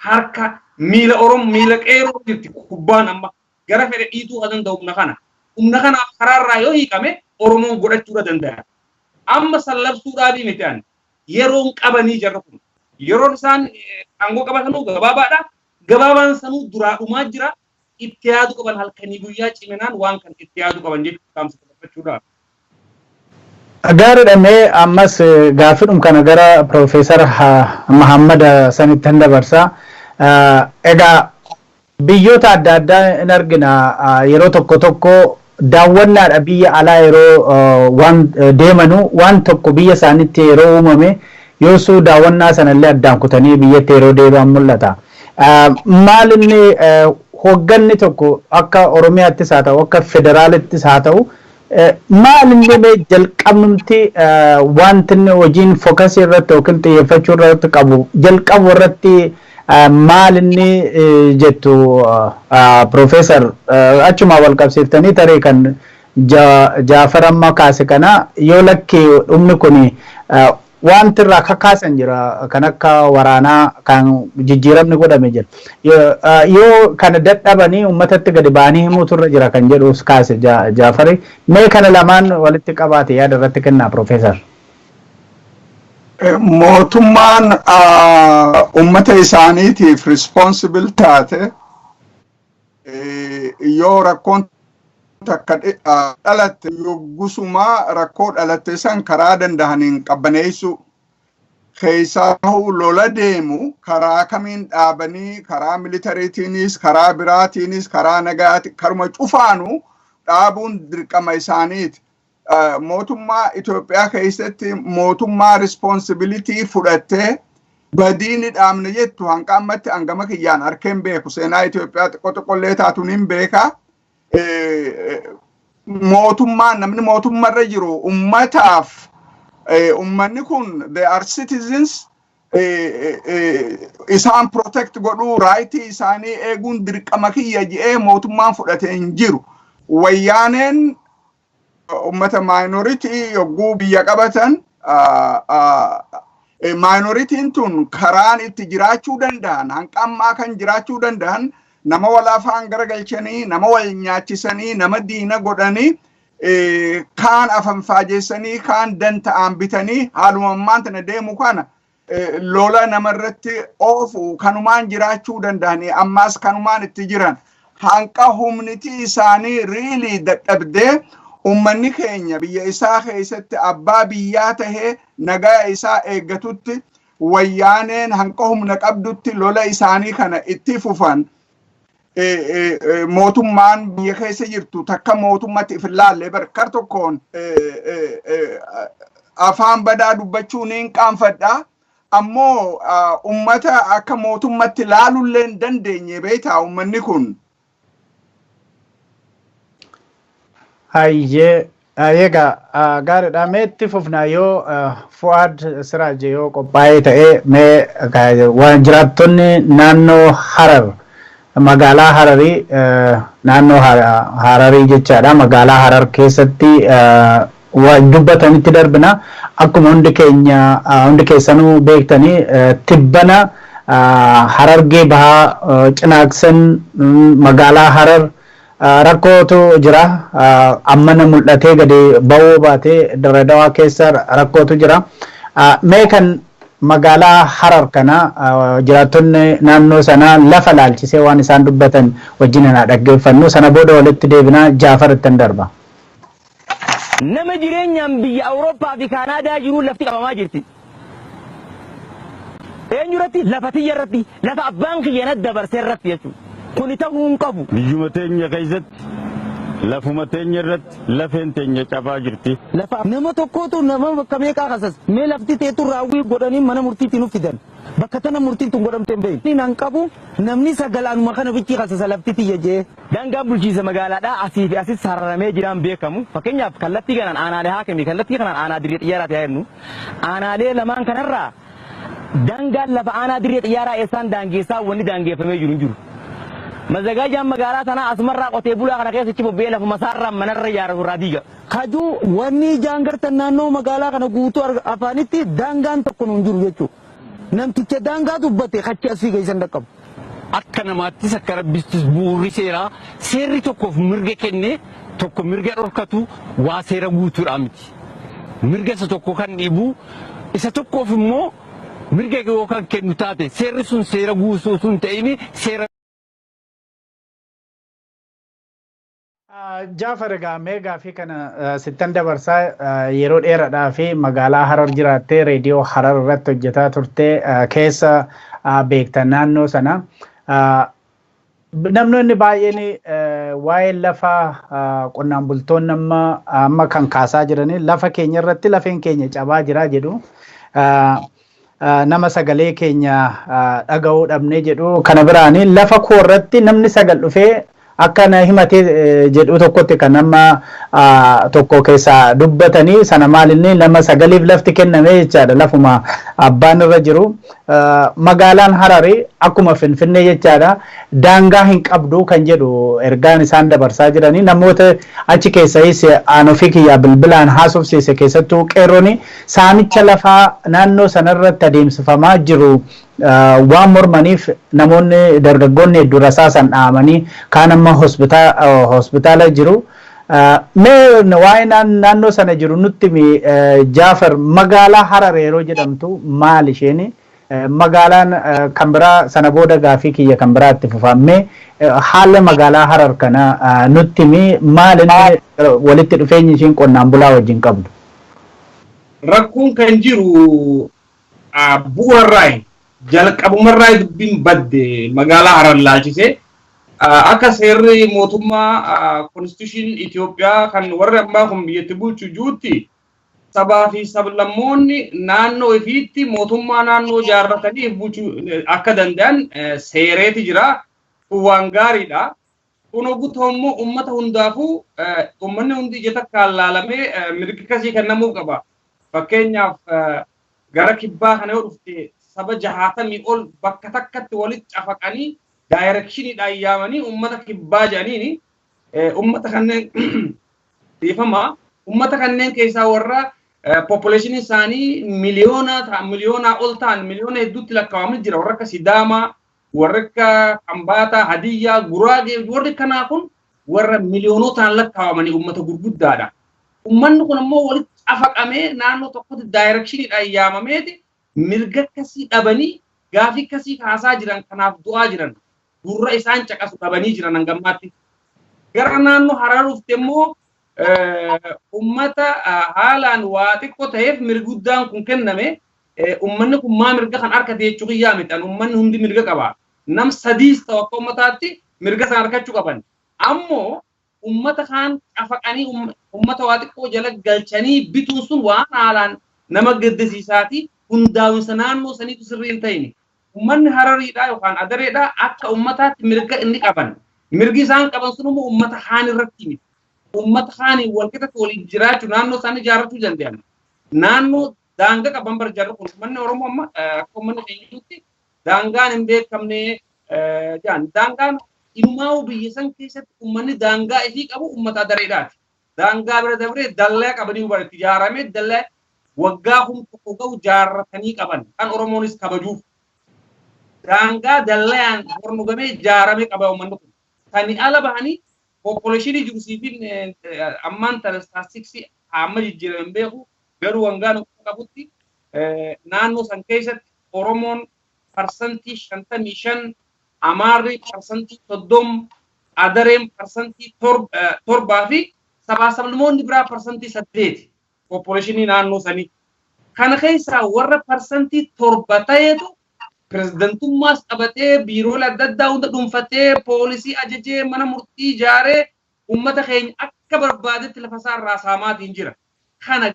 harka miila Oromoo miila qeerroo jirti kubbaan amma gara fedhe dhiituu kan danda'u humna kana. Humna kanaaf karaarraa yoo hiikame Oromoon godhachuudha danda'a. Amma sallabsuudhaafi miti ani. Yeroon qabanii jarra kun. Yeroon isaan aangoo qabatanuu gabaabaadha. Gabaabaan sanuu duraa dhumaa jira. Itti yaadu qaban halkanii guyyaa ciminaan waan kan itti yaadu qaban jechuudha dhaamsa dabarfachuudhaaf.
Gaariidha. Mee ammas gaaffiidhum kana gara Piroofeesar Mahammad sanitti hin dabarsa. Egaa biyyoota adda addaa hin argina, yeroo tokko tokko daawwannaadha biyya alaa yeroo waan deemanu, waan tokko biyya isaaniitti yeroo uumame yoosuu daawwannaa sanallee addaan kutanii biyyatti yeroo deebi'an mul'ata. Maal inni hoogganni tokko akka Oromiyaattis haa ta'u, akka federaalittis haa ta'u, maal inni mee jalqabnumti wanti inni hojiin focus irratti yookiin xiyyeeffachuu irratti qabu jalqabu irratti maal inni jettu, Piroofeesar? Achuma wal qabsiiftanii tarii kan Jaafar amma kaase kana yoo lakki dhumni kun wanti irraa kakaasan jira, kan akka waraanaa kan jijjiiramni godhame jira. Yoo kana dadhabanii uummatatti gadi ba'anii himuutu irra jira kan jedhus kaase Jaafari. Mee kana lamaan walitti qabaate yaada irratti kennaa, Piroofeesar.
Mootummaan uummata isaaniitiif responsible taate yoo rakkoon takka dhalatte, yoggusumaa rakkoo dhalatte san karaa dandahaniin qabbaneessu, keessaa lola deemu karaa kamiin dhaabanii, karaa militariitiinis, karaa biraatiinis, karaa nagaati, karuma cufaanu dhaabuun dirqama isaaniiti. Mootummaa Itoophiyaa keessatti mootummaa responsibility fudhattee badii ni dhaabne jettu hanqa ammatti hangama kiyyaan arkeen beeku. Seenaa Itoophiyaa xiqqoo xiqqollee taatuun hin beekaa. Mootummaan namni mootummarra jiru ummataaf, ummanni kun they are citizens, isaan protect godhuu, right isaanii eeguun dirqama kiyya je'ee mootummaan fudhate hin jiru. Wayyaaneen ummata minority yogguu biyya qabatan, minorityn tun karaan itti jiraachuu danda'an, hanqa ammaa kan jiraachuu danda'an, nama wal afaan garagalchanii, nama wal nyaachisanii, nama diina godhanii, kaan afanfaajeessanii, kaan danta'aan bitanii, haaluma ammaan tana deemu kana lola namarratti oofu kanumaan jiraachuu danda'anii ammaas kanumaan itti jiran. Hanqa humniti isaanii really dadhabdee ummanni keenya biyya isaa keessatti abbaa biyyaa tahee nagaa isaa eeggatutti, Wayyaaneen hanqa humna qabdutti lola isaanii kana itti fufan. Mootummaan biyya keessa jirtu takka mootummatti if ilaalle bar tokkoon afaan badaa dubbachuu niin qaanfadha. Ammoo ummata akka mootummatti laalullee hin dandeenye, beektaa, ummanni kun.
Hayyee, egaa gaariidha. Mee itti fufnaa, yoo Fu'aad Siraaj yoo qophaa'ee ta'ee, mee waan jiraattonni naannoo Harar, magaalaa Hararii, naannoo Hararii jechaadha, magaalaa Harar keessatti dubbatanitti darbina. Akkuma hundi keenya, hundi keessanuu beektanii, tibbana Harargee Bahaa, Cinaaqsan, magaalaa Harar rakkootu jira. Ammana mul'atee gadi ba'uu baatee Dirredawaa keessa rakkootu jira. Mee kan magaalaa Harar kana jiraattonni naannoo sanaa lafa laalchisee waan isaan dubbatan wajjin haa dhaggeeffannu. Sana booda walitti deebinaa. Jaafar ittiin darba.
Nama jireenyaan biyya Awurooppaa fi Kaanaadaa jiru lafti qabamaa jirti. Eenyu irratti? Lafa tiyya irratti, lafa abbaan kiyya na dabarse irratti jechuudha. Kuni ta'uu hin qabu.
Biyyuma teenya keessatti, lafuma teenya irratti lafeen teenya cabaa jirti.
Lafa nama tokkootu nama bakka meeqaa kasas mee lafti teetu raawwii godhanii mana murtiitti nuuf fidan. Bakka tana murtiin tun godhamte hin beeknu. Nan qabu namni sagalaanuma kana bichi kasasa lafti tiyya jee. Daangaan bulchiinsa magaalaadhaa asii fi asis sararamee jiraan beekamu. Fakkeenyaaf kallattii kanaan aanaalee Haakimii, kallattii kanaan aanaa Dirree Xiyyaaraati haa jennu. Aanaalee lamaan kanarraa daangaan lafa aanaa Dirree Xiyyaaraa eessaan daangeessaa wanni daangeeffamee jiru hin jiru. Mazagaajaan magaalaa tanaa asumarraa qotee bulaa kana keessatti bobba'ee lafuma isaarraa manarra ijaarratu irraa diiga. Kajuu wanni ijaan gartan naannoo magaalaa kana guutuu afaanitti daangaan tokko nuun jiru jechuudha. Namticha daangaa dubbate kachi asii geessan dhaqqabu.
Akka namaattis akka rabbittis bu'uurri seeraa seerri tokkoof mirga kennee tokko mirga dhorkatu waa seera guutuudha miti. Mirga isa tokko kan dhiibu isa tokkoof immoo mirga yoo kan kennu taate seerri sun seera guutuu sun ta'ini seera.
Jaafar, egaa mee gaafii kana sittan dabarsaa. Yeroo dheeraadhaa fi magaalaa Harar jiraattee, reediyoo Harar irratti hojjetaa turte, keessa beektan naannoo sana. Namoonni baay'een waa'ee lafa qonnaan bultoonni amma kan kaasaa jiranii lafa keenya irratti lafeen keenya cabaa jira jedhu. Nama sagalee keenya dhaga'uu dhabnee jedhu. Kana biraani lafa koo irratti namni sagal dhufee akka na himatee jedhu tokkotti kan nama tokko keessaa dubbatanii sana maalinni nama sagaliif lafti kenname jechaadha, lafuma abbaan irra jiru. Magaalaan Harari akkuma Finfinnee jechaadha, daangaa hin qabdu kan jedhu ergaan isaan dabarsaa jiranii. Namoota achi keessayis aan ofii kiyyaa bilbilaan haasofsiise, keessattuu qeerrooni, saamicha lafaa naannoo sanarratti adeemsifamaa jiru waan mormaniif namoonni dargaggoonni hedduu rasaasan dhahamanii kaan amma hospitaala jiru. Mee waa'ee naannoo sana jiru nutti, Jaafar, magaalaa Harar yeroo jedhamtu maal isheen? Magaalaan kan biraa sana booda gaafii kiyya kan biraa itti fufamee haala magaalaa Harar kana nutti maal inni walitti dhufeenyi ishiin qonnaan bulaa wajjin qabdu?
Rakkoon kan jiru bu'uurarraa jalqabumarraa dubbiin badde magaalaa Harar laalchisee. Akka seerri mootummaa constitution Itoophiyaa kan warri ammaa kun biyyatti bulchu juutti, sabaa fi sablammoonni naannoo ifiitti mootummaa naannoo ijaarratanii bulchuu akka danda'an seereeti jira. Kun waan gaariidha. Kun guutuu immoo uummata hundaafuu uummanni hundi ija takkaan laalamee mirgi kasii kennamuuf qaba. Fakkeenyaaf, gara kibbaa kana yoo dhufte, saba 60 ol bakka takkatti walitti cafaqanii directioniidhaan yaamanii uummata kibbaa jedhaniini. Uummata kanneen, dhiifama, uummata kanneen keessaa warra population isaanii miliyoona miliyoonaa ol ta'an, miliyoona hedduutti lakkaa'amu jira. Warra akka Sidaamaa, warra akka Kambaataa, Hadiyyaa, Guraagee, warri kanaa kun warra miliyoonotaan lakkaa'amanii uummata gurguddaadha. Uummanni kun immoo walitti cafaqamee naannoo tokkotti directioniidhaan yaamameeti mirga akkasii dhabanii gaafii akkasii kaasaa jiran. Kanaaf du'aa jiran, gurra isaan caqasu dhabanii jiran hangammaatti. Gara naannoo Harar dhufte immoo, ummata haalaan waa xiqqoo ta'eef mirguddaan kun kenname. Ummanni kun maa mirga kan argate jechuu kiyyaa miti. Ummanni hundi mirga qaba. Nam sadiis ta'u akka ummataatti mirga san argachuu qaban. Ammoo ummata kaan cafaqanii ummata waa xiqqoo jala galchanii bituun sun waan haalaan nama gaddisiisaati. Hundaa'insa naannoo saniitu sirrii hin ta'ini. Ummanni Harariidha yookaan Adareedha akka ummataatti mirga inni qaban. Mirgi isaan qaban sun immoo ummata kaan irratti miti. Ummata kaaniin wal qixatti waliin jiraachuu, naannoo isaanii ijaarrachuu danda'an. Naannoo daangaa qaban bar jarri kun. Uummanni Oromoo amma akka uummanni keenyutti daangaan hin beekamne jedhan. Daangaan inumaa'uu biyya san keessatti uummanni daangaa ifii qabu uummata Adareedhaati. Daangaa bira dabree dallaa qabanii itti ijaaramee, dallaa waggaa 1000 ga'u jaarratanii qaban kan Oromoonis kabajuuf. Daangaa dallayaan hornugamee ijaaramee qaba uummanni kun. Kani ala bahanii population jiru siifin ammaan tana statistics hamma jijjiirame hin beeku, garuu wangaa qabutti naannoo san keessatti Oromoon 55%, Amaarri 30%, Adareen 7% fi sabaa sablammoonni biraa 8% population naannoo sanii. Kana keessaa warra 7% ta'etu pirezidantummaas qabatee, biiroolee adda addaa hunda dhuunfatee, poolisii ajajee, mana murtii ijaaree, uummata keenya akka barbaadetti lafa isaa irraa saamaatiin jira. Kana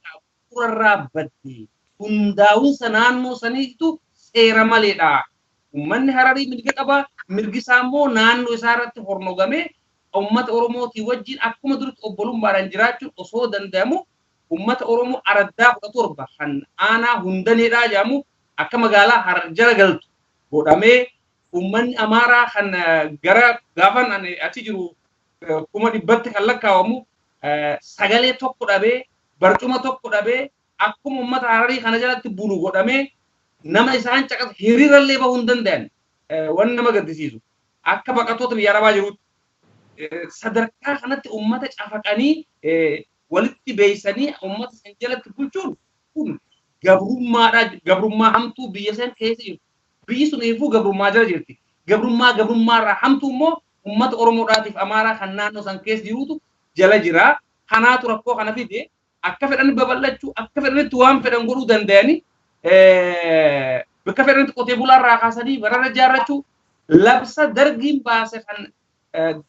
bu'uurarraa baddee hundaa'insa naannoo saniitu seera maleedha. Uummanni Hararii mirga qaba. Mirgi isaa immoo naannoo isaa irratti hornogamee uummata Oromootii wajjin akkuma duritti obbolummaadhaan jiraachuun osoo danda'amu, uummata Oromoo araddaa 17 kan aanaa Hundaneedhaa jedhamu akka magaalaa Harar jala galtu godhamee Uummanni Amaaraa kan gara gaafan ani achi jiru 100,000tti kan lakkaawamu sagalee tokko dhabee, barcuma tokko dhabee, akkuma uummata Hararii kana jalatti bulu godhamee, nama isaan caqasa hiriirallee bahuu hin danda'an. Waan nama gaddisiisu, akka baqattoota biyya Arabaa jirutti sadarkaa kanatti uummata cafaqanii walitti beeysanii uummata san jalatti bulchuun kun gabrummaadha. Gabrummaa hamtuu biyya san keessa jirtu. Biyyi sun eefuu gabrummaa jala jirti. Gabrummaa gabrummaarraa hamtuu immoo uummata Oromoodhaatiif Amaaraa kan naannoo san keessa jirutu jala jira. Kanaatu rakkoo kana fide. Akka fedhan babal'achuu, akka fedhanitti waan fedhan godhuu danda'anii, bakka fedhanitti qotee bulaarraa kaasanii bararra ijaarrachuu, labsa Dargiin baase kan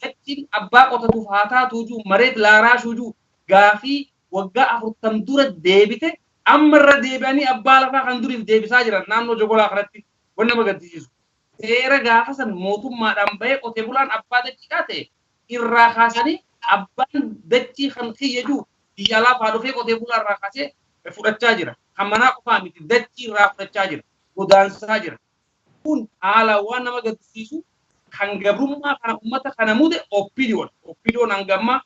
dachiin abbaa qotatuuf haa taatuujuu, mareet laaraashuujuu, gaafii waggaa 40 dura deebite amma irra deebi'anii abbaa lafaa kan duriif deebisaa jiran naannoo Jogolaa kanatti. Waan nama gaddisiisu, seera gaafa san mootummaadhaan bahee qotee bulaan abbaa dachiidhaa ta'e irraa kaasanii, abbaan dachii kan kiyya jiru biyya alaa faa dhufee qotee bulaa irraa kaasee fudhachaa jira. Kan manaa qofaa miti, dachii irraa fudhachaa jira. Godaansaa jira. Kun haala waan nama gaddisiisu. Kan gabrummaa kana uummata kana mude OPDOdha. OPDOn hanga ammaa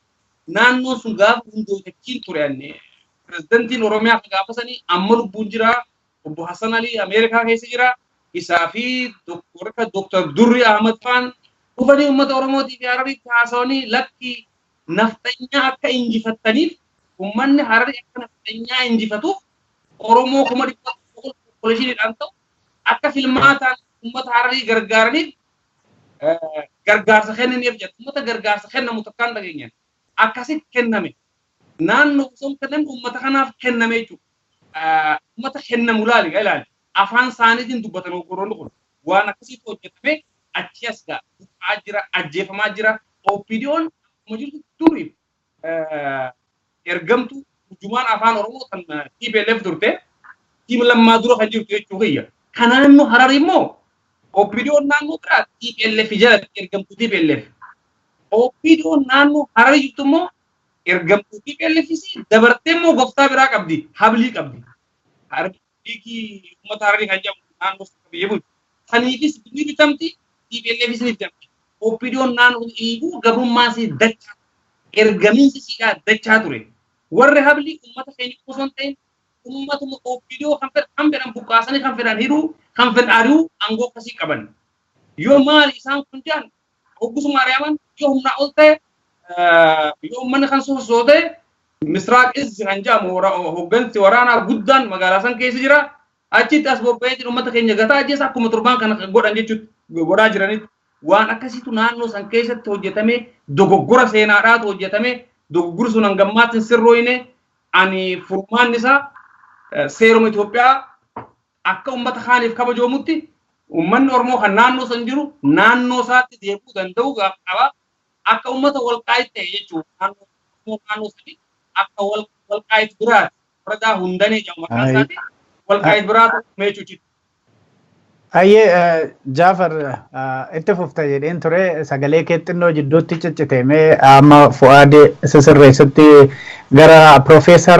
naannoon sun gaafa hundootachiin ture anne. Pirezidantiin Oromiyaa gaafa sanii amma lubbuun jira. Obbo Hassan Ali Ameerikaa keessa jira. Isaa fi Doktor Durri Ahmad faan dhufanii uummata Oromootii fi Harariitti haasawanii, lakki, nafxanyaa akka injifattaniif, uummanni Hararii akka nafxanyaa injifatuuf, Oromoo 100,000 populationiidhaan ta'u akka filmaataan uummata Hararii gargaaraniif gargaarsa kennaniif jedhu. Uummata gargaarsa kennamu takkaan dhageenyaan akkasitti kenname. Naannoo osoo hin kenname uummata kanaaf kenname jechuudha. Uummata kennamu ilaali, ilaali. Afaan isaaniitiin dubbatan ogoroonni kun. Waan akkasiitu hojjetame. Achi as ga'a. Buqqa'aa jira, ajjeefamaa jira. OPDOn akkuma jirtu duriif ergamtu turjumaan afaan Oromoo kan TPLF turte, team Lammaa dura kan jirtu jechuu kiyya. Kan naannoo Hararii immoo OPDOn naannoo biraa TPLF jalatti ergamtuu TPLF. OPDOn naannoo Hararii jirtu immoo ergamtuu TPLFis dabartee immoo goftaa biraa qabdi, Hablii qabdi. Liigii uummata Hararii kan jedhamu naannoo biyya bulchu. Saniifis ni bitamti, TPLFis ni bitamti. OPDOn naannoo dhiibuu gabrummaa isii dachaa, ergamiinsi isiidhaa dachaa ture. Warri Hablii uummata keenya osoo hin ta'in uummatuma OPDO kan fedhan, kan fedhan buqqaasanii, kan fedhan hidhuu, kan fedhan ari'uu aangoo akkasii qaban. Yoo maali isaan kun jedhan, hoggisuma ari'aman. Yoo humnaa ol ta'e, yoo uummanni kan soosoo ta'e, Misraaq Izzi kan jedhamu hoggansi waraanaa guddaan magaalaa san keessa jira. Achitti as bobba'ee jiru uummata keenya gataa ajjeesa, akkuma torbaan kana godhan jechuutti godhaa jiranitti. Waan akkasiitu naannoo san keessatti hojjetame. Dogoggora seenaadhaatu hojjetame. Dogoggorri sun hangammaatti hin sirrooyne. Ani furmaanni isaa seeruma Itoophiyaa akka uummata kaaniif kabajoomutti uummanni Oromoo kan naannoo san jiru naannoo isaatti deebi'uu danda'u qaba. Akka uummata Walqaayit ta'e jechuudha. Naannoo naannoo sanii akka Walqaayit biraati. Waradaa Hundanee jedhamu maqaan isaati. Walqaayit biraa ta'u meechuuti.
Ayyee Jaafar, itti fufta jedheen ture, sagalee kee xinnoo jidduutti ciccite. Mee amma Fu'aad sisirreessutti gara Piroofeesar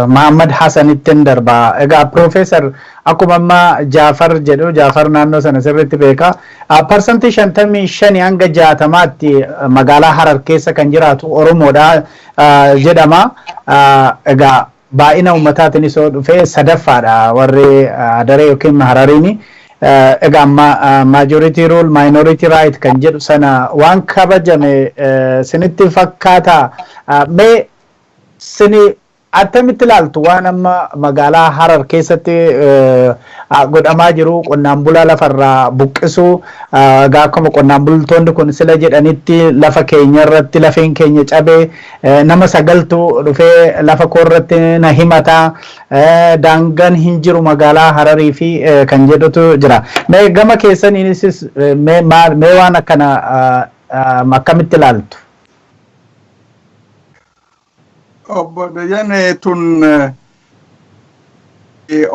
Mahammad Hassanitti darba. Egaa Piroofeesar, akkuma amma Jaafar jedhu, Jaafar naannoo sana sirriitti beeka. 55% hanga 60tti magaalaa Harar keessa kan jiraatu Oromoodha jedhama. Egaa baay'ina uummataatiin isoo dhufee sadaffaadha warri Adaree yookiin Harariini. Egaa majority rule, minority right kan jedhu sana waan kabajame sinitti fakkaata? Mee sini attamitti ilaaltu waan amma magaalaa Harar keessatti godhamaa jiru, qonnaan bulaa lafarraa buqqisuu? Egaa akkuma qonnaan bultoonni kun sila jedhanitti, lafa keenya irratti lafeen keenya cabee, nama sagaltu dhufee lafa koo irratti na himata, daangaan hin jiru magaalaa Hararii fi kan jedhutu jira. Mee gama keessaniinis mee waan akkana akkamitti ilaaltu?
Obbo Dajanee, tun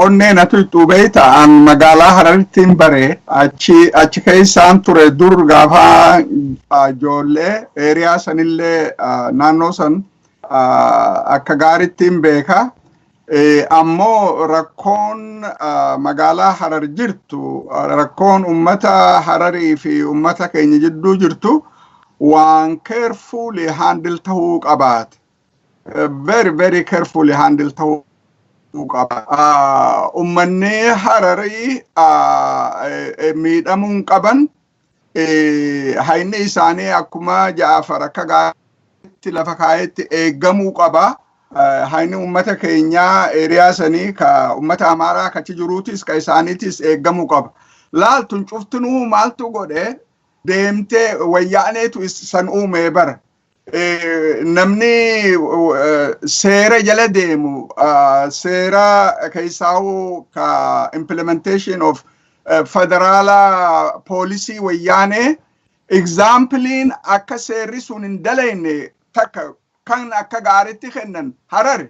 onnee natu itti beeyta. An magaalaa Hararittiin bare, achi keessaan ture dur gaafa ijoollee. Area sanillee, naannoo san akka gaarittiin beeka. Ammoo rakkoon magaalaa Harar jirtu, rakkoon ummata Hararii fi ummata keenya jidduu jirtu waan carefully handle tahuu qabaate. Very, very carefully handle tahuu qaba. Ummanni Hararii miidhamuun qaban. Hayni isaanii akkuma Jaafar akka gaariitti lafa kaayetti eeggamuu qaba. Hayni ummata keenyaa area sanii ka ummata Amaaraa kachi jiruutis ka isaaniitis eeggamuu qaba. Laaltun cuftinuu maaltu godhe? Deemtee Wayyaaneetu san uume bara. Namni seera jala deemu, seera keessaa'uu ka implementation of federaala poolisii Wayyaanee, exampleiin akka seerri sun hin dalayne takka kan akka gaariitti kennan Harari.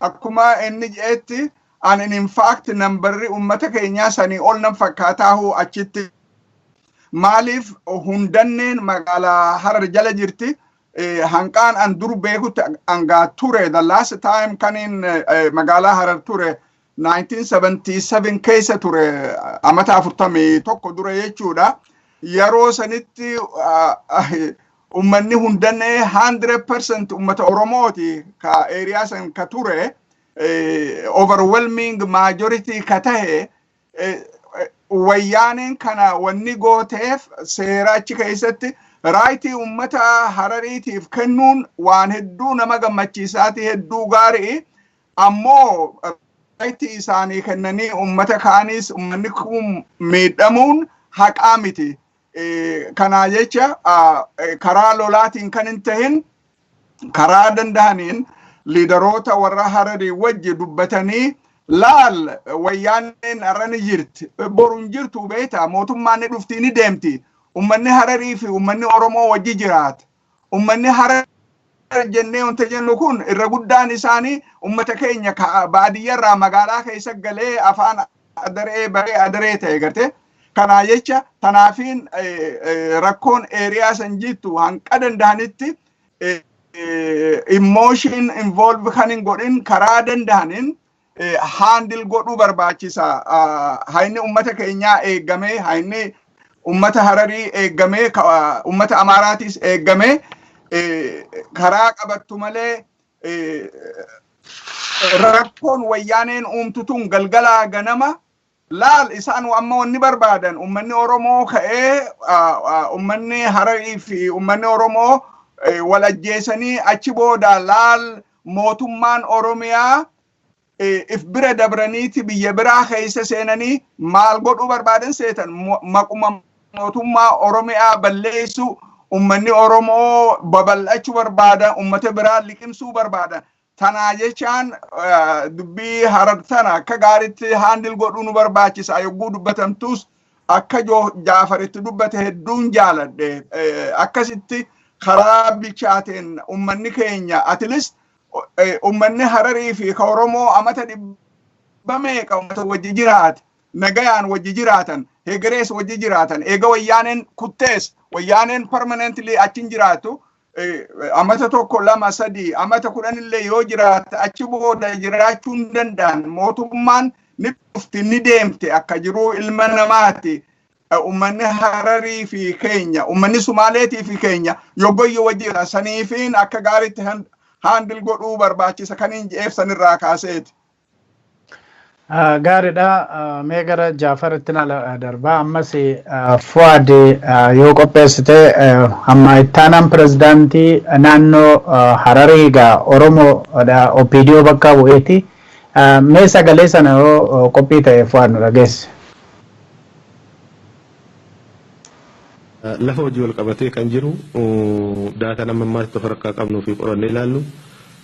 Akkuma inni jedhetti, ani in fact nambarri ummata keenyaa sanii ol nan fakkaataahu achitti. Maaliif? Hundanneen magaalaa Harar jala jirti. Hanqaan an dur beekutti angaa ture, the last time kanin magaalaa Harar ture 1977 keessa ture, amata 41 dura jechuudha. Yeroo sanitti ummanni Hundannee 100% ummata Oromooti ka area san ka ture, overwhelming majority ka tahe. Wayyaaneen kana wanni gooteef seera achi keessatti rightii ummata Harariitiif kennuun waan hedduu nama gammachiisaati, hedduu gaarii. Ammoo rightii isaanii kennanii ummata kaanis ummanni kun miidhamuun haqaa miti. Kanaa jecha karaa lolaatiin kan hin tahin, karaa danda'aniin leaderoota warra Hararii wajji dubbatanii, laal, Wayyaaneen har'a ni jirti, boru hin jirtu beeta, mootummaan ni dhufti, ni deemti. Ummanni Hararii fi ummanni Oromoo wajji jiraata. Ummanni Harar jennee wanta jennu kun irra guddaan isaanii ummata keenya baadiyyarraa magaalaa keessa galee afaan adaree baree adaree ta'e garte. Kanaa jecha tanaafiin rakkoon area san jirtu hanqa danda'anitti emotion involve kan hin godhin karaa danda'aniin handle godhuu barbaachisa. Hayni ummata keenyaa eeggamee, hayni ummata Hararii eeggamee, ummata Amaaraatis eeggamee karaa qabattu malee, rakkoon Wayyaaneen uumtu tun galgalaa ganama laal isaan amma wanni barbaadan ummanni Oromoo ka'ee ummanni Hararii fi ummanni Oromoo wal ajjeesanii, achi booda laal mootummaan Oromiyaa if bira dabraniiti biyya biraa keessa seenanii maal godhuu barbaadan seetan? Maquma mootummaa Oromiyaa balleessu, ummanni Oromoo babal'achuu barbaadan, ummata biraa liqimsuu barbaadan. Tanaa jechaan dubbii Harar tana akka gaariitti handle godhuu nu barbaachisa. Yogguu dubbatamtus akka Jaafaritti dubbate hedduun jaaladhe. Akkasitti karaa bilchaateen ummanni keenya, at least ummanni Hararii fi ka Oromoo amata dhibba meeqa ummata wajji jiraate, nagayaan wajji jiraatan, hegerees wajji jiraatan. Eega Wayyaaneen kuttees, Wayyaaneen permanently achin jiraatu. Amata 1, 2, 3, amata 10 illee yoo jiraate, achi booda jiraachuu hin danda'an. Mootummaan ni dhufti, ni deemte, akka jiruu ilma namaati. Ummanni Hararii fi keenya, ummanni Sumaaleetii fi keenya yoggoyyo wajji saniifiin akka gaariitti handle godhuu barbaachisa kan hin je'eef sanirraa kaaseeti.
Gaariidha. Mee gara Jaafaritti na darbaa. Ammas Fuwaad yoo qopheessite, hamma ittaanaan pirezidaantii naannoo Hararii egaa Oromoo OPDO bakka bu'eeti. Mee sagalee sana yoo qophii ta'e Fuwaad nu dhageesse.
Lafa hojii wal qabatee kan jiru data nama ammaatti of harkaa qabnuu fi qorannee ilaallu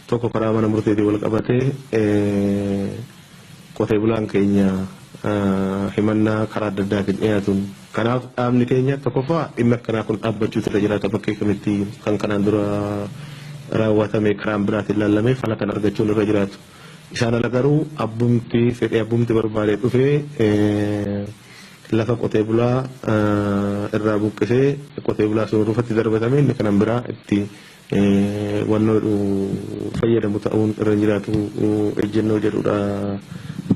tokko karaa mana murteetiin wal qabatee qotee bulaan keenya himannaa karaa adda addaatiin dhiyaatuun. Kanaaf dhaabni keenya tokkoffaa dhimmi akkanaa kun dhaabbachuutu irra jiraata, bakkee kamitti kan kanaan dura raawwatame karaan biraatiin ilaallamee fala kan argachuun irra jiraatu. Isaan ala garuu abbumti fedhee, abbumti barbaade dhufee lafa qotee bulaa irraa buqqisee qotee bulaa sun rufatti darbatame inni kanan biraa itti Wannoo fayyadamu ta'uun irra jiraatu ejjennoo jedhudha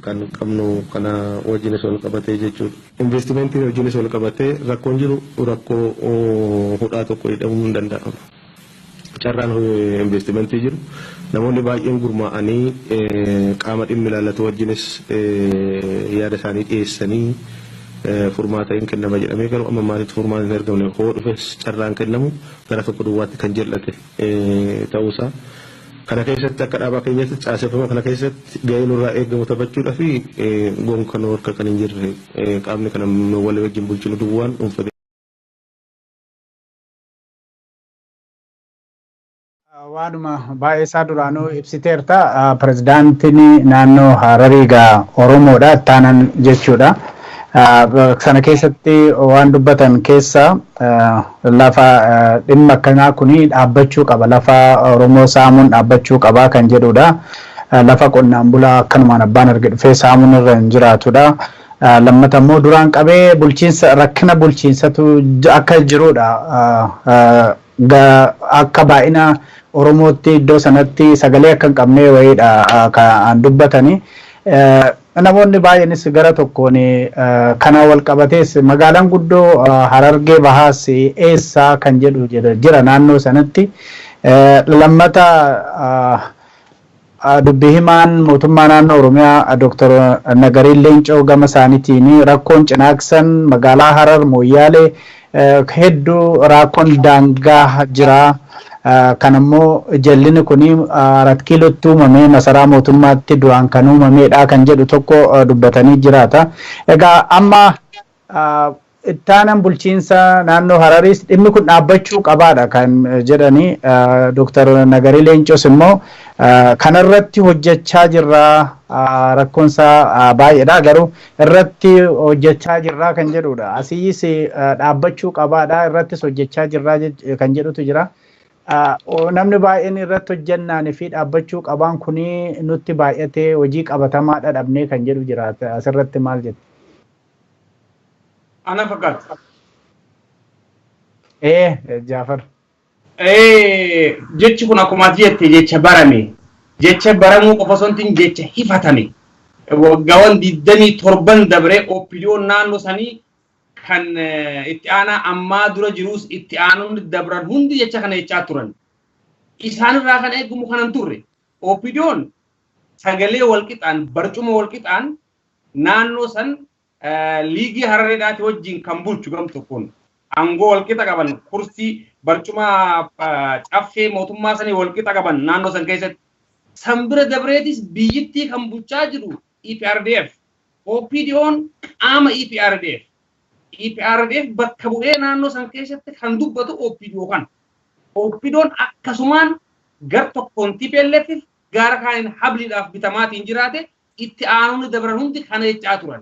kan qabnu kana wajjinis wal qabatee jechuudha. Investimentiin wajjinis wal qabatee rakkoon jiru rakkoo hudhaa tokko jedhamuu hin danda'amu. Carraan investimentii jiru namoonni baay'een gurmaa'anii qaama dhimmi ilaallatu wajjinis yaada isaanii dhiyeessanii furmaata hin kennama jedhamee garuu amma maalitti furmaata hin argamne hoo dhufes carraan kennamu gara tokko duwwaatti kan jal'ate ta'uusaa. Kana keessatti akka dhaabaa keenyatti caaseffama kana keessatti gahee nurraa eegamu taphachuudhaa fi gonkanoo harka kan hin jirre qaamni kana walii wajjin bulchinu duwwaan dhuunfatee.
Waanuma baay'ee isaa duraanuu ibsiteerta. Pirezidaantiin naannoo Hararii egaa Oromoodha taanan jechuudha. Sana keessatti waan dubbatan keessa lafa dhimma akkanaa kuni dhaabbachuu qaba. Lafa Oromoo saamuun dhaabbachuu qaba kan jedhudha. Lafa qonnaan bulaa akkanumaan abbaan arge dhufee saamuun irra hin jiraatudha. Lammata immoo duraan qabee bulchiinsa rakkina bulchiinsatu akka jirudha. Akka baay'ina Oromootti iddoo sanatti sagalee akka hin qabne wayiidha kan dubbatani. Namoonni baay'eenis gara tokkoon kana wal qabatees magaalaan guddoo Harargee Bahaas eessaa kan jedhu jira naannoo sanatti. Lammata dubbi himaan mootummaa naannoo Oromiyaa Dr. Nagariin Leencoo gama isaaniitiin rakkoon cinaaksan magaalaa Harar Mooyyaalee hedduu rakkoon daangaa jira. Kan immoo jallini kun 4 kiilootti uumame masaraa mootummaatti duraan kan uumamedha kan jedhu tokko dubbatanii jiraata. Egaa amma ittaanan bulchiinsa naannoo Hararis dhimmi kun dhaabbachuu qabaadha kan jedhani. Dr. Nagarii Leencoos immoo kanarratti hojjechaa jirra, rakkoonsaa baay'eedha garuu irratti hojjechaa jirra kan jedhudha. Asiyyis dhaabbachuu qabaadha irrattis hojjechaa jirra kan jedhutu jira. Namni baay'een irratti hojjennaan fi dhaabbachuu qabaan kuni nutti baay'atee hojii qabatamaa dhadhabnee kan jedhu jira. Asirratti maal jettu?
Ana fakkaata.
Jaafar.
Jechi kun akkuma ati jette jecha barame. Jecha baramuu qofa osoo hin ta'in jecha hifatame. Waggaawwan 27 dabree OPDO'n naannoo sanii kan itti aanaa ammaa dura jirus itti aanonni dabran hundi jecha kana jechaa turan. Isaanirraa kan eegamu kanan turre. OPDO'n sagalee walqixaan barcuma walqixaan naannoo san liigii Harareedhaati wajjin kan bulchu gam tokkoon aangoo walqixa qaban kursii barcuma caffee mootummaa sanii walqixa qaban naannoo san keessatti. San bira dabreetis biyyittii kan bulchaa jiru EPRDF. OPDO'n qaama EPRDF. EPRDF bakka bu'ee naannoo san keessatti kan dubbatu OPDO kana. OPDO'n akkasumaan gar tokkoon TPLF gara kaaniin habliidhaaf bitamaatiin jiraate itti aanonni dabran hundi kana jechaa turan.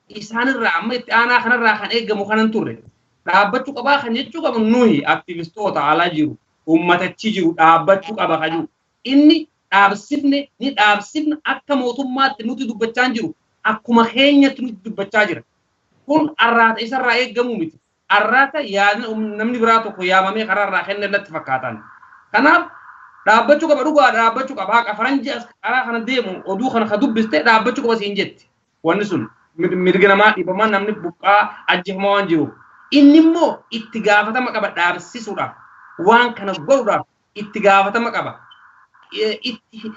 Isaanirraa amma itti aanaa kanarraa kan eegamu kanan turre. Dhaabbachuu qabaa kan jechuu qabu nuyi aktivistoota alaa jiru, uummatachi jiru dhaabbachuu qaba kan jiru. Inni dhaabsifne ni dhaabsifne akka mootummaatti nuti dubbachaa jiru akkuma keenyatti nuti dubbachaa jira. Kun arraata isarraa eegamuu miti. Arraata namni biraa tokko yaamamee karaarraa kenne natti fakkaatan. Kanaaf dhaabbachuu qaba dhugaa dhaabbachuu qaba. Haqa faranjii as karaa kana deemu oduu kana ka dubbiste dhaabbachuu qaba siin jetti. Wanni sun mirga namaa dhiibamaa namni buqqaa ajjeefamaa waan jiruuf. Inni immoo itti gaafatama qaba dhaabsisuudhaaf. Waan kana godhuudhaaf itti gaafatama qaba. Itti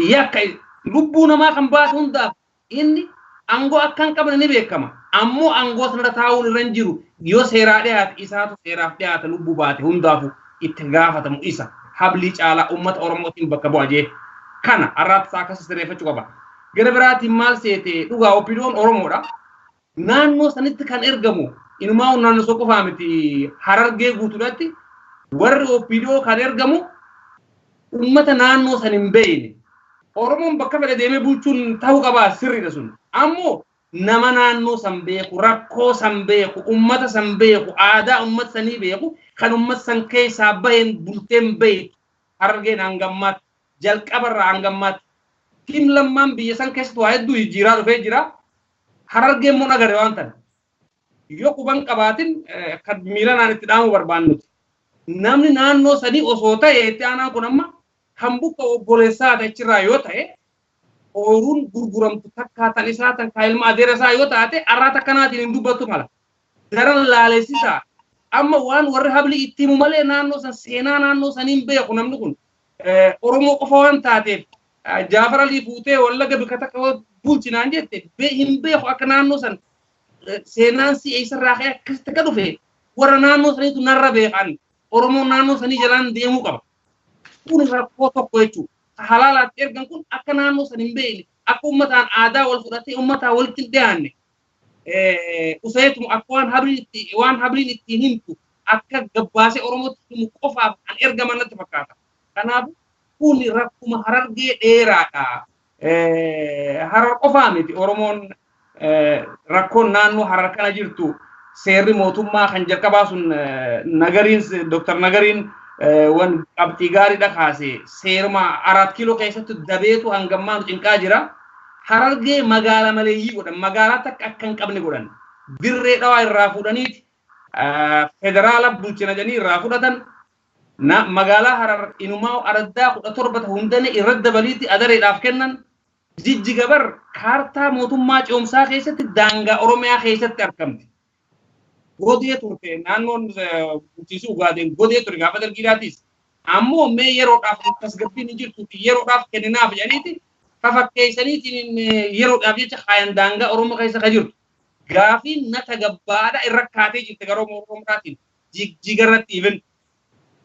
yakka lubbuu namaa kan baasu hundaaf inni aangoo akka hin qabne ni beekama. Ammoo aangoo sanarra taa'uun irra hin jiru. Yoo seeraa dhiyaate isaatu seeraaf dhiyaate lubbuu baate hundaafu itti gaafatamu isa. Hablii caalaa uummata Oromootiin bakka bu'a jee. Kana arraata isaa akkasii sirreeffachuu qaba. Gara biraatiin maal seete dhugaa OPDO'n Oromoodha. Naannoo sanitti kan ergamu inumaa naannoo sun qofaa miti Harargee guutuudhaatti warri OPDO kan ergamu uummata naannoo san hin beekne. Oromoon bakka fedhe deemee bulchuun ta'uu qabaa sirriidha sun. Ammoo nama naannoo san beeku, rakkoo san beeku, uummata san beeku, aadaa uummata sanii beeku, kan uummata san keessaa baheen bulteen beektu Harargeen hangammaatti, jalqabarraa hangammaatti. Tiim lammaan biyya san keessatti waa hedduu jijjiiraa dhufee jira. Harargeen immoo agarre waan ta'eef. Yoo quban qabaatin kan miila naan itti dhaamu barbaannuti. Namni naannoo sanii osoo ta'e itti aanaan kun amma kan bukka obboleessaa achirraa yoo ta'e ooyiruun gurguramtu takkaa tan isaa tan kaa ilma adeera isaa yoo taate arraata akkanaatiin hin dubbattu mala. Daran laalessisaa. Amma waan warri habli itti himu malee naannoo san seenaa naannoo saniin beeku namni kun. Oromoo qofa waan taateef Jaafar Alii fuutee Wallaga bika takka bulchinaan jette hin beeku akka naannoo san seenaan si eessarraa ka'e akkasitti akka dhufe warra naannoo saniitu narra beekan Oromoon naannoo sanii jalaan deemuu qaba. Kun rakkoo tokko jechuudha. Halaalaatti ergan kun akka naannoo san hin beekne akka uummataan aadaa wal fudhatee uummataa walitti hin dhiyaanne useetuma akka waan habliin ittiin himtu akka gabbaasee Oromootti himu qofaaf kan ergaman natti fakkaata. Kanaaf kun rakkuma Harargee dheeraadha. Harar qofaa miti Oromoon rakkoon naannoo Harar kana jirtu seerri mootummaa kan jalqabaa sun Nagariin Dr. Nagariin wan qabxii gaariidha kaase seeruma 4 kiiloo keessatti dabeetu hangammaa nu cinqaa jira. Harargee magaala maleeyyii godhan magaalaa takka akka hin qabne godhan Dirree Dhawaa irraa fuudhaniiti federaala bulchina jedhanii irraa fudhatan magaalaa Harar inumaa araddaa 17 ta'u hundane irra dabaliitti adareedhaaf kennan. Jijjiga bar kaartaa mootummaa ce'umsaa keessatti daangaa Oromiyaa keessatti argamti. Godee turte naannoon bulchiisuu Ugaadeen godee ture gaafa dargiidhaatis. Ammoo mee yeroodhaaf tasgabbiin hin jirtu yeroodhaaf kenninaaf jedhaniiti fafakkeessaniitiin yeroodhaaf jecha haayan daangaa Oromoo keessa ka jirtu. Gaafiin nata gabbaadha irra kaatee jirti gara Oromootiin jijjiga irratti even.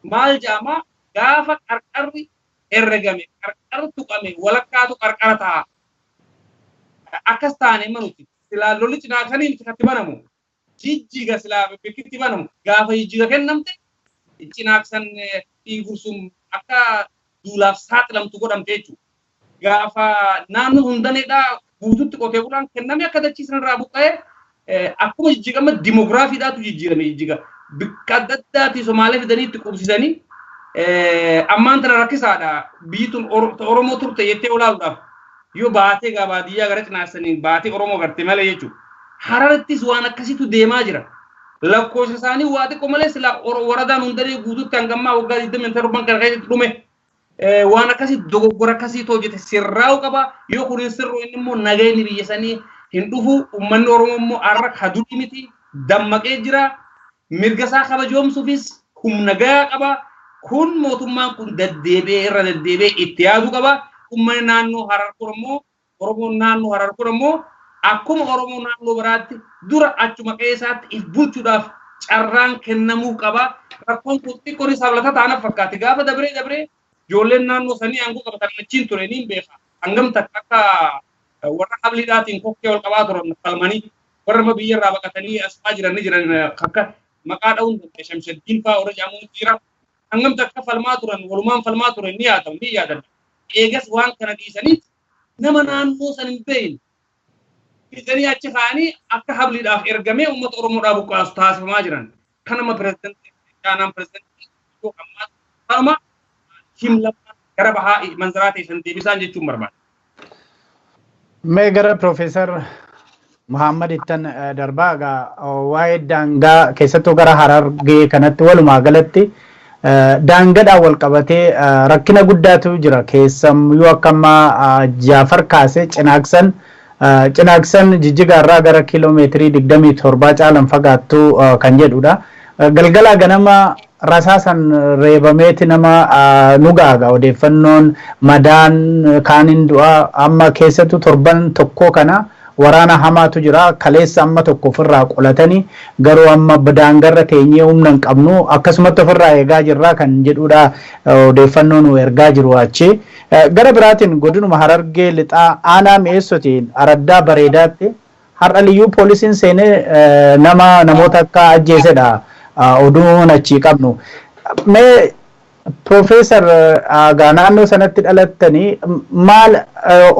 Maal jedhama gaafa qarqarri herregame qarqarri tuqame walakkaatu qarqara ta'a. Akkas taane manuti silaa lolli cinaa saniin itti banamu jijjiga silaa bikkitti banamu gaafa jijjiga kennamte cinaaksan dhiigursuun akka duulaaf saaxilamtu godhamte jechuudha. Gaafa naannoo hundaneedhaa guututti qotee bulaan kenname akka dachii sanarraa buqqa'ee akkuma jijjiigama dimogiraafiidhaatu jijjiirame jijjiga. Bikka adda addaatii Somaalee fidanii itti qubsisanii ammaan tana rakkisaadha. Biyyi tun Oromoo turte jettee olaaluudhaaf yoo baatee gaa baadiyyaa gara cinaaksaniin baatee Oromoo garte malee jechuudha. Hararittis waan akkasiitu deemaa jira. Lakkoofsa isaanii waa xiqqoo malee silaa waradaan hundanee guututti hangammaa waggaa 27 kana keessatti dhume. Waan akkasii dogoggora akkasiitu hojjete sirraa'uu qaba. Yoo kun hin sirru inni immoo nagayni biyya sanii hin dhufu. Uummanni Oromoo immoo har'a kadurri miti dammaqee jira. Mirga isaa kabajoomsuufis humna gahaa qaba. Kun mootummaan kun deddeebi'ee irra deddeebi'ee itti yaaduu qaba. Uummanni naannoo Harar kun immoo Oromoon naannoo Harar kun immoo akkuma Oromoo naannoo biraatti dura achuma qe'ee if bulchuudhaaf carraan kennamuu qaba. Rakkoon kun xiqqoon isaaf lafa taanaaf fakkaate. Gaafa dabree dabree ijoolleen naannoo sanii aangoo qabatan achiin ture niin beeka. Hangam takka akka warra habliidhaatiin kokkee wal qabaa turan falmanii warra biyya irraa baqatanii asxaa jiran ni jiran akka maqaa dha'uun danda'e Shamshaddiin fa'aa warra jedhamuun jira. Hangam takka falmaa turan walumaan falmaa turan ni yaadamu ni yaadan. Eegas waan kana dhiisanii nama naannoo san hin beekne dhiisanii achi kaa'anii akka habliidhaaf ergamee uummata Oromoodhaa buqqaasu taasifamaa jiran. Kanama pirezidantii aanaan pirezidantii ammaa kanuma himlamaa gara bahaa manzaraa ta'e san deebisaan jechuun barbaada.
Mee gara Piroofeesar Muhammad ittan darbaa egaa waa'ee daangaa keessattuu gara Harargee kanatti walumaa galatti daangaadhaan wal qabatee rakkina guddaatu jira. Keessayyuu akka ammaa Jaafar kaasee cinaaksan Jijjigaarraa gara kiiloomeetirii 27 caalan fagaattu kan jedhudha. Galgala ganama rasaasan reebameeti nama nu gaaga odeeffannoon madaan kaaniin du'a amma keessattuu torban tokko kana waraana hamaatu jira. Kaleessa amma tokko ofirraa qolatanii garuu amma daangarra teenyee humna hin qabnu akkasumatti ofirraa eegaa jirra kan jedhudha odeeffannoo nu ergaa jiru achi. Gara biraatiin godinuma Harargee lixaa aanaa mi'eessotiin araddaa bareedaatti har'a liyyuu poolisiin seenee nama namoota akka ajjeesedha oduun achii qabnu. Mee Piroofeesar naannoo sanatti dhalattanii maal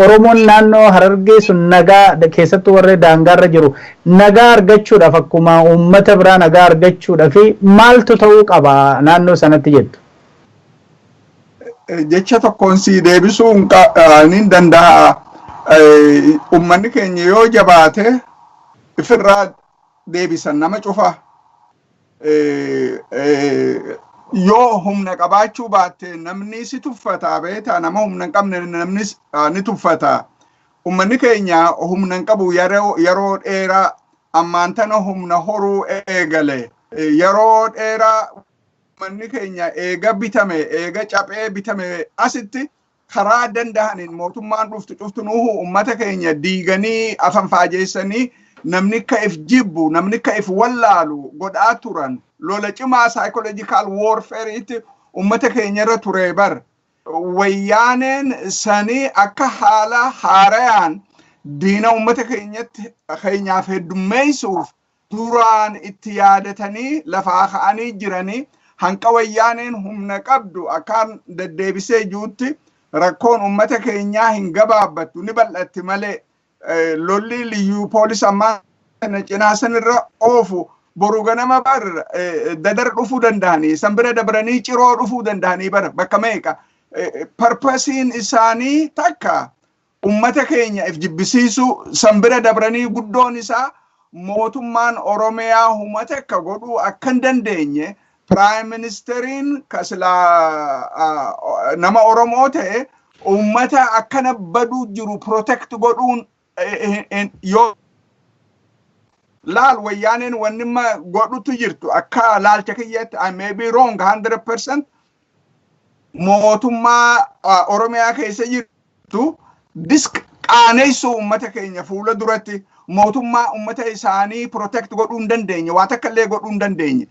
Oromoon naannoo Harargee sun nagaa keessattuu warri daangaarra jiru nagaa argachuudhaaf akkuma uummata biraa nagaa argachuudhaaf maaltu ta'uu qaba naannoo sanatti jettu?
Jecha tokkoon si deebisuu ni danda'a. Uummanni keenya yoo jabaate ifirraa deebisan nama cufa. Yoo humna qabaachuu baatte namni si tuffata, beektaa? Nama humna hin qabne namni ni tuffata. Uummanni keenya humna hin qabu yeroo dheeraa. Ammaan tana humna horuu eegale. Yeroo dheeraa uummanni keenya eega bitame, eega caphee bitame asitti karaa danda'aniin mootummaan dhuftu cuftunuuhu uummata keenya diiganii, afanfaajeessanii, namni akka if jibbu, namni akka if wallaalu godhaa turan. Lola cimaa psychological warfare uummata keenya irra ture bar. Wayyaaneen sanii akka haala haarayaan diina uummata keenyatti keenyaaf heddummeessuuf duraan itti yaadatanii lafaa ka'anii jiranii. Hanqa Wayyaaneen humna qabdu akkaan deddeebisee jirutti rakkoon uummata keenyaa hin gabaabbattu, ni bal'atti malee. Lolli Liyyuu Poolis ammaa kana cinaa sanirra oofu boru ganama bar Dadar dhufuu danda'anii, san bira dabranii Ciroo dhufuu danda'anii bara bakka meeqa. Purposeiin isaanii takka ummata keenya if jibbisiisu. San bira dabranii guddoon isaa mootummaan Oromiyaa humata akka godhuu akka hin dandeenye, prime ministeriin kasilaa nama Oromoo ta'e ummata akkana baduu jiru protect godhuun yoo laal Wayyaaneen wanni godhutu jirtu akka laalcha kiyyatti, I may be wrong 100%, mootummaa Oromiyaa keessa jirtu disk qaaneessuu ummata keenya fuula duratti mootummaa ummata isaanii protect godhuu hin dandeenye, waa takka illee godhuu hin dandeenye.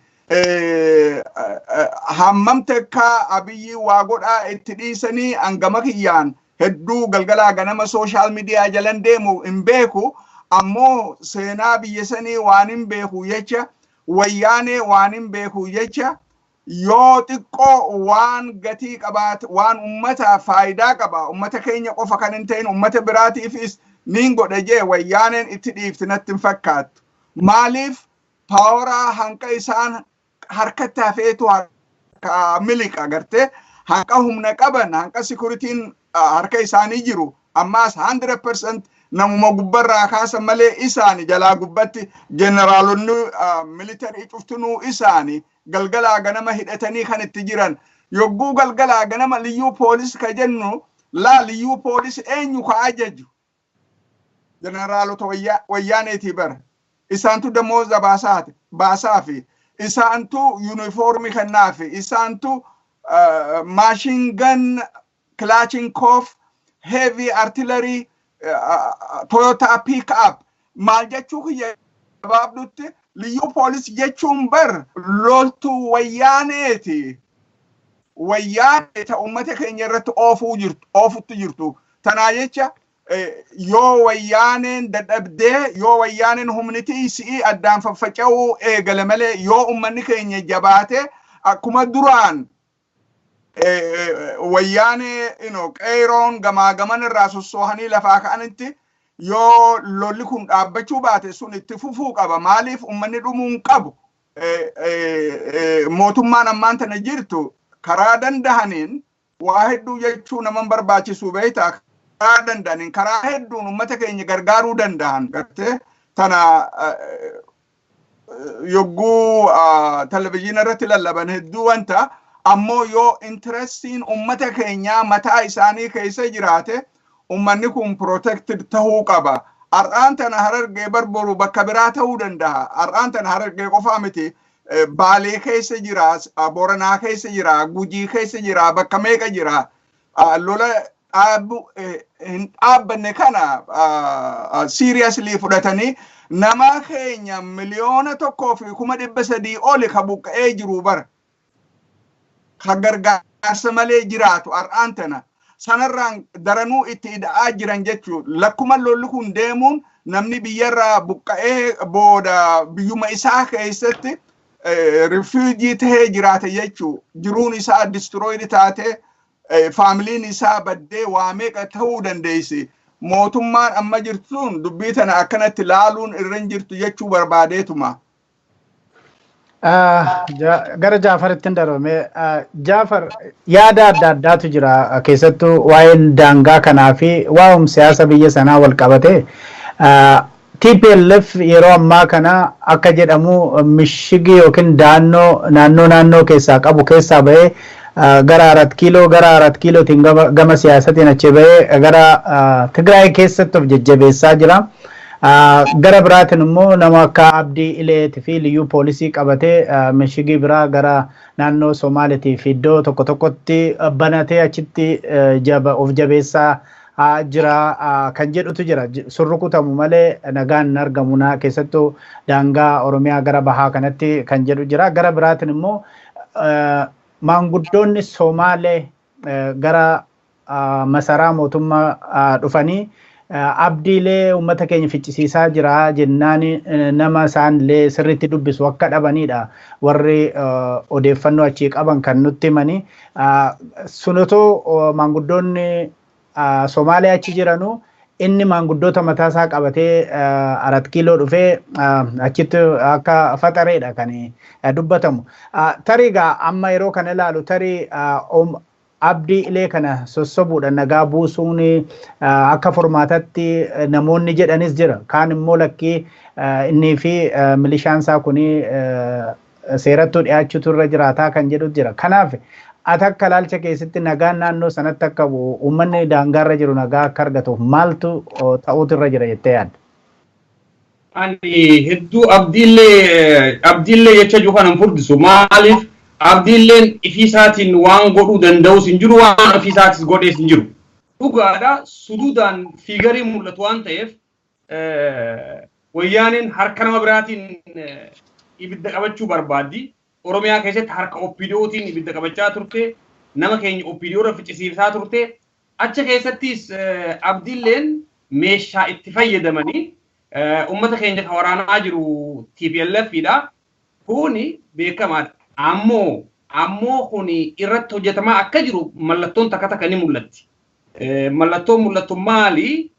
Hammam takka Abiyyi waa godhaa itti dhiisanii hangama kiyyaan hedduu galgalaa ganama social media jalan deemu hin beeku, ammoo seenaa biyya sanii waan hin beeku jecha, Wayyaanee waan hin beeku jecha, yoo xiqqoo waan gatii qabaate, waan ummataaf faayidaa qaba, ummata keenya qofa kan hin ta'in ummata biraatiifis niin godha jee Wayyaaneen itti dhiifti natti hin fakkaattu. Maaliif? Poweraa hanqa isaan harkatti hafeetu harka miliqa gartee, hanqa humna qaban, hanqa securityn harka isaanii jiru ammaas 100% namuma gubbarraa kaasan malee isaani jalaa gubbatti jeneraalonni military cuftunuu isaani galgalaa ganama hidhatanii kan itti jiran. Yogguu galgalaa ganama Liyyuu Poolis ka jennu laa, Liyyuu Poolis eenyu ka ajaju? Jeneraalota Wayyaaneetii bara. Isaantu damooza baasaa fi isaantu yuunifoormii kennaafi, isaantu machine gun, Kalashnikov, heavy artillery, Toyota pick up. Maal jechuu kiyya gabaabdutti, Liyyuu Poolis jechuun bar loltuu Wayyaaneeti. Wayyaanee ta ummata keenya irratti oofuu jirtu, oofutti jirtu. Tanaa jecha yoo Wayyaaneen dadhabdee, yoo Wayyaaneen humniti isii addaan faffaca'uu eegale malee, yoo ummanni keenya jabaate akkuma duraan Wayyaanee qeeroon gamaa gaman irraa sossoohanii lafaa ka'anitti, yoo lolli kun dhaabbachuu baate sun itti fufuu qaba. Maaliif? Ummanni dhumuu hin qabu. Mootummaan ammaan tana jirtu karaa dandahaniin waa hedduu jechuu naman barbaachisu, beektaa, karaa danda'aniin karaa hedduun ummata keenya gargaaruu danda'an gartee. Tana yogguu televizyiina irratti lallaban hedduu wanta, ammoo yoo interestiin ummata keenyaa mataa isaanii keessa jiraate ummanni kun protected tahuu qaba. Har'aan tana Harargee barboru bakka biraa ta'uu danda'a. Har'aan tana Harargee qofaa miti. Baalee keessa jira, Boranaa keessa jira, Gujii keessa jira, bakka meeqa jira. Lola dhaabu hin dhaabbanne kana seriously fudhatanii nama keenya 1,300,000 oli ka buqqa'ee jiru bara. Ka gargaarsa malee jiraatu har'aan tana. Sanarraan daranuu itti ida'aa jiran jechuu. Lakkuma lolli kun deemuun namni biyyarraa buqqa'ee booda biyyuma isaa keessatti refugee tahee jiraata jechuu. Jiruun isaa destroyed taate, familyn isaa baddee, waa meeqa ta'uu dandeessi. Mootummaan amma jirtuun dubbii tana akkanatti laaluun irra hin jirtu jechuu barbaadeetuma.
Gara Jaafaritti hin darbame. Jaafar, yaada adda addaatu jira, keessattuu waa'een daangaa kanaa fi waa'um siyaasa biyya sanaa wal qabate. TPLF yeroo ammaa kana akka jedhamu mishigii yookiin daannoo naannoo keessaa qabu keessaa bahee gara 4 kiiloo gara 4 kiilootiin gama siyaasatiin achi bahee gara Tigraay keessatti of jajjabeessaa jira. Gara biraatiin immoo nama akka Abdii Ileetii fi liyyuu poolisii qabatee mishigii biraa gara naannoo Somaaliitii fi iddoo tokko tokkotti banatee achitti of jabeessaa jira kan jedhutu jira. Surrukutamu malee nagaan hin argamu keessattuu daangaa Oromiyaa gara bahaa kanatti kan jedhu jira. Gara biraatiin immoo maanguddoonni Somaalee gara masaraa mootummaa dhufanii Abdiilee uummata keenya ficcisiisaa jira jennaan nama isaanillee sirriitti dubbisu akka dhabanidha warri odeeffannoo achii qaban kan nutti himani. Sunotoo maanguddoonni Somaalee achi jiranu inni maanguddoota mataasaa qabatee 4 kiiloo dhufee achitti akka faxareedha kan dubbatamu. Tarii gaa amma yeroo kana ilaalu tarii Abdii Ilee kana sossobuudhaan nagaa buusuun akka formaatatti namoonni jedhanis jira. Kaan immoo lakkii innii fi milishaan isaa kun seerattuu dhiyaachuutu irra jiraataa kan jedhu jira. Kanaaf ati akka ilaalcha keessatti nagaan naannoo sanatti akka bu'u uummanni daangaarra jiru nagaa akka argatuuf maaltu ta'uutu irra jira jettee yaadda?
Ani hedduu Abdiillee jecha jiru kana hin furdisu. Maaliif Abdiilleen ifiisaatiin waan godhuu danda'us hin jiru, waan ofiisaatis godhees hin jiru. Dhugaadha, suduudaan fiigarii mul'atu waan ta'eef wayyaaneen harka nama biraatiin ibidda qabachuu barbaaddi. Oromiyaa keessatti harka OPDOtiin ibidda qabachaa turte, nama keenya OPDO irra ficcisiisaa turte. Acha keessattis Abdiilleen meeshaa itti fayyadamanii uummata keenya kan waraanaa jiru TPLF dha. Kuni beekamaadha. Ammoo kuni irratti hojjetamaa akka jiru mallattoon takka takka ni mul'atti. Mallattoon mul'attu maali?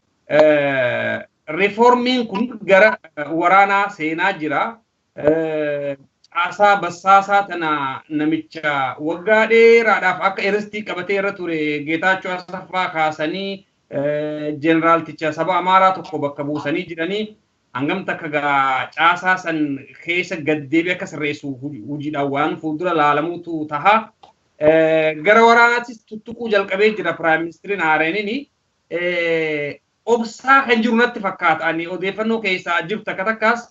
Reformiin kun gara waraanaa seenaa jira. Caasaa bassaasaa tana namicha waggaa dheeraadhaaf akka eristii qabatee irra ture Geetaachoo Asaffaa kaasanii jeneraalticha saba Amaaraa tokko bakka buusanii jiranii hangam takka gaa caasaa san keessa gaddeebi akka sirreessu hojiidhaan waan fuuldura laalamuutu taha. Gara waraanaattis tuttuquu jalqabee jira Piraayim Ministiriin Haareenini. Obsaa kan jiru natti fakkaata. Ani odeeffannoo keessaa jiru takka takkaas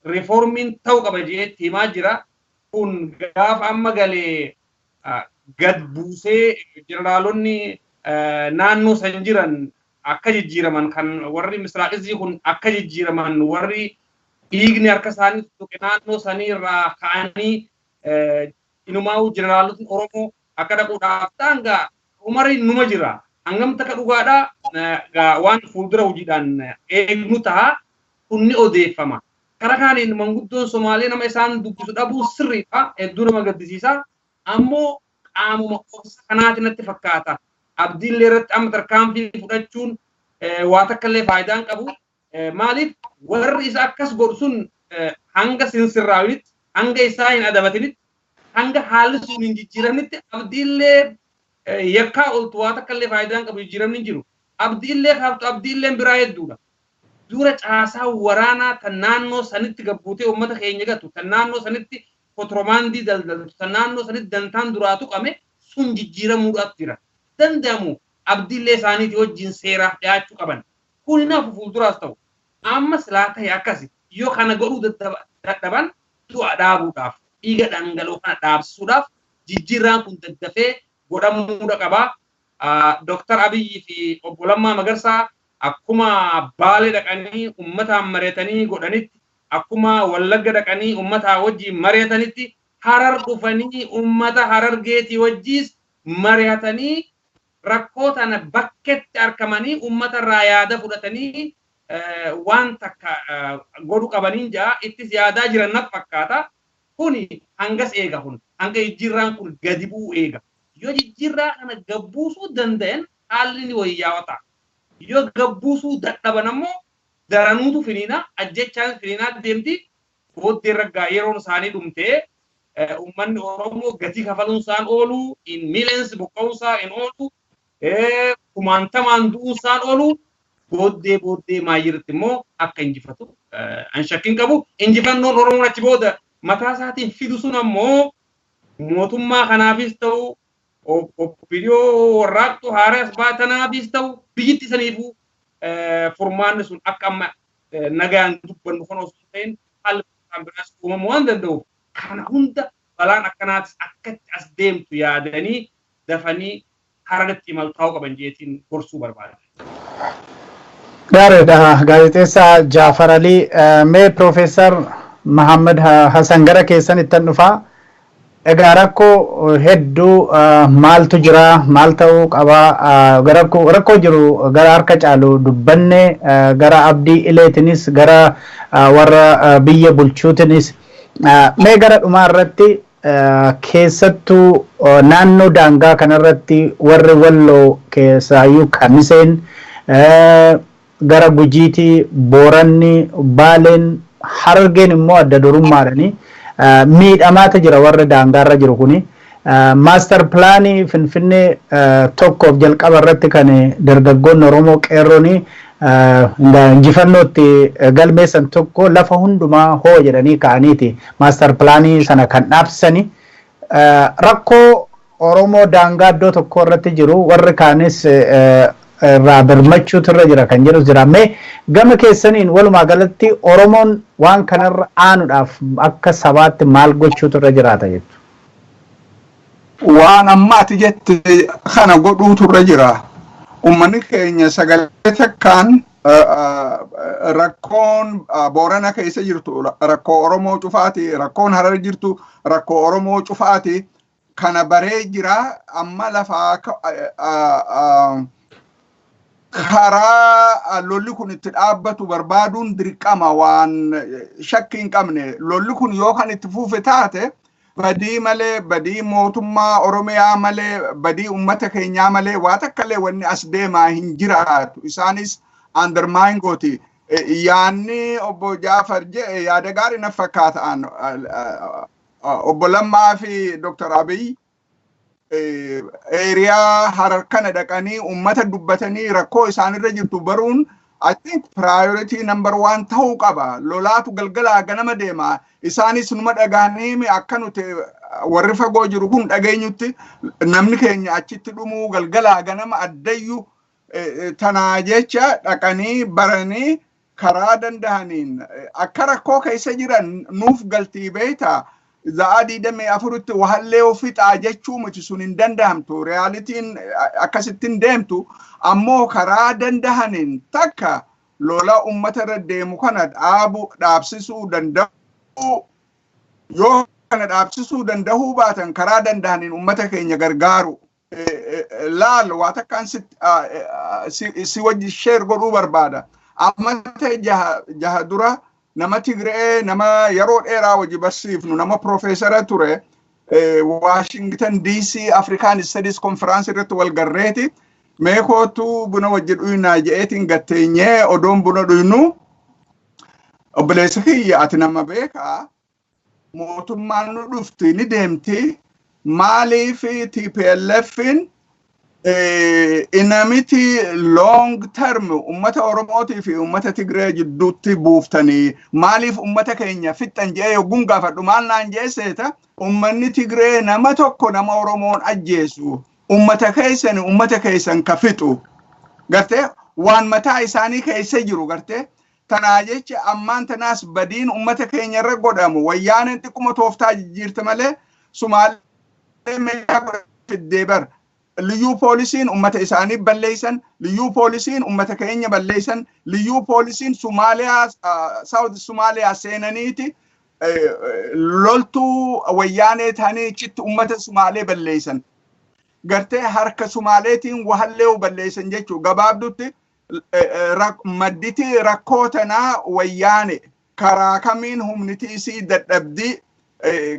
reformiin ta'uu qaba jedhee himaa jira. Kun gaafa amma galee gad buusee jeneraalonni naannoo san jiran akka jijjiiraman kan warri misraaqizii kun akka jijjiiraman warri dhiigni harka isaanii tuqe naannoo sanii irraa ka'anii inumaa'uu jeneraalotni Oromoo akka dhaquudhaaf ta'an gaa umariin numa jira. Hangam takka dhugaadhaa waan fuuldura hojiidhaan eegnu ta'a. Kunni odeeffama. Karaa kaaniin manguddoon Somaalee nama isaan dubbisu dhabuu sirriidha. Hedduu nama gaddisiisa. Ammoo qaamuma obsa kanaati natti fakkaata. Abdiillee irratti amma tarkaanfii fudhachuun waa takka illee faayidaa hin qabu. Maaliif warri isa akkas godhu sun hanga sinsirraawinitti, hanga isaa hin adabatinitti, hanga haalli sun hin jijjiiramnitti Abdiillee yakkaa ooltu waa takka illee faayidaa hin qabu, jijjiiramni hin jiru. Abdiillee kaaftu Abdiilleen biraa hedduudha. Dura caasaa waraanaa tan naannoo sanitti gabbuutee uummata keenya gatu, tan naannoo sanitti kotoromandii daldaltu, tan naannoo sanitti dantaan duraa tuqame sun jijjiiramuudhaaf jira. Danda'amu Abdiillee isaaniitii wajjin seeraaf dhiyaachuu qaban. Kun naaf fuulduraas ta'u. Amma silaa ta'e akkasi yoo kana godhuu dadhaban du'a dhaabuudhaaf, dhiiga dhangala'oo kana dhaabsisuudhaaf jijjiirraan kun daddafee godhamuudha qaba. Dooktar Abiyyi fi obbo Lammaa Magarsaa akkuma Baalee dhaqanii uummataan mari'atanii godhanitti, akkuma Wallagga dhaqanii uummataa wajjin mari'atanitti, Harar dhufanii uummata Harargeetii wajjis mari'atanii rakkoo tana bakkeetti argamanii uummata irraa yaada fudhatanii waan takka godhu qabaniin ja'a ittis yaadaa jiran natti fakkaata. Kuni hangas eega kun hanga jijjiirraan kun gadi bu'u eega. Yoo jijjiirraa kana gabbuusuu danda'an haalli ni wayyaawaa ta'a. Yoo gabbuusuu dadhaban ammoo daranuutu finiina ajjechaan finiinaa deemti. Booddee raggaa yeroon isaanii dhumtee uummanni Oromoo gatii kafaluun isaan oolu, in millions buqqa'uun isaa in oolu, kumaantamaan du'uun isaan oolu. Booddee booddee maayirratti immoo akka injifatu an shakkiin qabu. Injifannoon Oromoon achi booda mataa isaatiin fidu sun ammoo mootummaa kanaafis ta'u, OPDO warraaqxu haaraas baatanaafis ta'u, biyyatti saniifuu furmaanni sun akka amma nagaan dubbannu kan osoo hin ta'in haalli kan biraas uumamuu waan danda'uuf, kana hunda balaan akkanaatis akkatti as deemtu yaadanii dafanii hararratti imaltaa'uu qaban jeetiin gorsuu barbaada.
Gaariidha. Gaazexeessaa Jaafar Alii, mee Piroofeesar Mahammad Hassan, gara keessan ittan dhufaa. Egaa rakkoo hedduu maaltu jira, maal ta'uu qaba, rakkoo jiru gara harka caalu dubbanne, gara Abdii Ileetinis, gara warra biyya bulchuutinis. Mee gara dhumaa irratti, keessattuu naannoo daangaa kanarratti warri Walloo, keessaayyuu Kamiseen, gara Gujiitii, Booranni, Baaleen, Harargeen immoo adda durummaadhani miidhamaata jira warri daangaarra jiru kuni. Master planii Finfinnee tokkoof jalqaba irratti kan dargaggoonni Oromoo qeerrooni injifannootti galmeessan tokko lafa hundumaa hoo jedhanii ka'aniiti master planii sana kan dhaabsisani. Rakkoo Oromoo daangaa iddoo tokko irratti jiru warri kaanis irraa birmachuutu irra jira kan jedhus jira. Mee gama keessaniin walumaa galatti Oromoon waan kanarra aanuudhaaf akka sabaatti maal gochuutu irra jiraata jettu?
Waan amma ati jette kana godhuutu irra jira. Uummanni keenya sagalee takkaan rakkoon Boorana keessa jirtu rakkoo Oromoo cufaati, rakkoon Harar jirtu rakkoo Oromoo cufaati. Kana baree jira. Amma lafaa karaa lolli kun itti dhaabbatu barbaaduun dirqama, waan shakkii hin qabne. Lolli kun yoo kan itti fufe taate, badii malee, badii mootummaa Oromiyaa malee, badii ummata keenyaa malee waa takkallee wanni as deemaa hin jiraatu. Isaanis undermine gooti. Yaanni obbo Jaafar jedhe yaada gaarii na fakkaata. Obbo Lammaa fi Dr. Abiy area Harar kana dhaqanii ummata dubbatanii rakkoo isaanirra jirtu baruun, I think, priority number one ta'uu qaba. Lolaatu galgalaa ganama deema. Isaanis numa dhagahanii akka nuti warri fagoo jiru kun dhageenyutti namni keenya achitti dhumuu galgalaa ganama addayyu. Tanaa jecha dhaqanii baranii karaa dandahaniin akka rakkoo keessa jiran nuuf galtii beektaa. Za'aa 24tti wahallee fixaa jechuu miti, sun hin dandahamtu. Realityn akkasitti hin deemtu. Ammoo karaa dandahaniin takka lola ummata irra deemu kana dhaabu, dhaabsisuu danda'u. Yoo kana dhaabsisuu danda'uu baatan, karaa dandahaniin ummata keenya gargaaru. Laal, waa takkaan si wajji share godhuu barbaada. Amma ta'e 6 dura nama Tigree, nama yeroo dheeraa wajji barsiifnu, nama profeesara ture, Washington DC African Studies Conference irratti wal garreeti. Mee kootu buna wajji dhuynaa je'eetiin gatteenyee odoon buna dhuynu, "Obboleessa kiyya, ati nama beekaa, mootummaan nu dhufti ni deemti, maaliif TPLFin inamiti long term ummata Oromootii fi ummata Tigree jidduutti buuftanii, maaliif ummata keenya fixxan?" je'ee yogguun gaafadhu, maal naan je'e seeta? "Ummanni Tigree nama tokko nama Oromoon ajjeesu, ummata keessan, ummata keessan ka fixu." Gartee, waan mataa isaanii keessa jiru gartee. Tanaa jecha ammaan tanaas badiin ummata keenya irra godhamu, wayyaaneen xiqquma tooftaa jijjiirte malee, Sumaalee meeshaa fiddee bar. Liyyuu poolisiin ummata isaanii balleeysan, liyyuu poolisiin ummata keenya balleeysan, liyyuu poolisiin Sumaaliyaa, South Sumaaliyaa seenaniiti loltuu wayyaanee ta'anii achitti ummata Sumaalee balleeysan. Gartee, harka Sumaaleetiin wahallee balleeysan jechuu. Gabaabdutti madditi rakkoo tanaa wayyaane. Karaa kamiin humniti isii dadhabdii,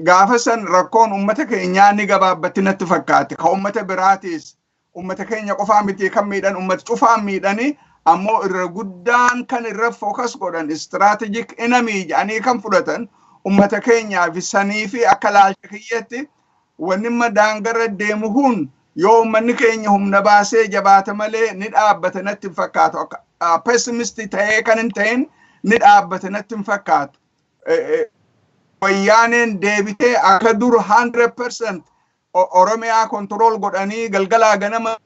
gaafa san rakkoon ummata keenyaa ni gabaabbatti natti fakkaate. Ka ummata biraatiis, ummata keenya qofaa miti kan miidhan, ummata cufaan miidhanii, ammoo irra guddaan kan irra focus godhan, strategic enemy jedhanii kan fudhatan, ummata keenyaa fi sanii fi akka laalcha kiyyatti wanni amma daangarra deemu kun yoo ummanni keenya humna baasee jabaata malee ni dhaabbata natti hin fakkaatu. Pessimist ta'ee kan hin ta'in ni dhaabbate natti hin fakkaatu. Wayyaaneen deebitee akka dur 100% Oromiyaa control godhanii galgalaa ganama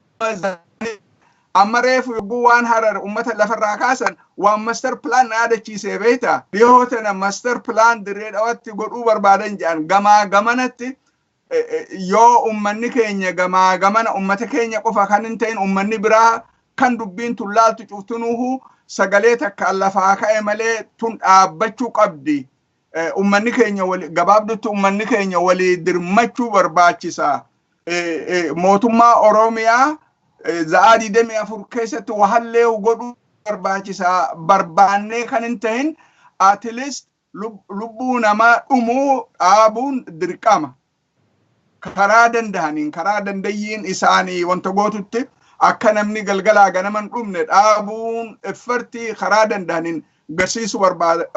amma reefu yogguu waan Harar ummata lafarraa kaasan waan master plan na yaadachiisee beekta. Dhihoo tana master plan Dirree Dhawatti godhuu barbaadan jedhan. Gamaa gamanatti yoo ummanni keenya gamaa gamana, ummata keenya qofa kan hin ta'in ummanni biraa kan dubbiin tun laaltu cuftunuuhu sagalee takka lafaa ka'e malee tun dhaabbachuu qabdi. Ummanni keenya gabaabdutti ummanni keenya walii dirmachuu barbaachisa. Mootummaa Oromiyaa za'aa 24 keessatti wahallee godhuu barbaachisa. Barbaannee kan hin ta'in at least lubbuu namaa dhumuu dhaabuun dirqama. Karaa danda'aniin, karaa dandayyiin isaanii wanta gootutti akka namni galgalaa ganaman dhumne dhaabuun effortii karaa danda'aniin garsiisuu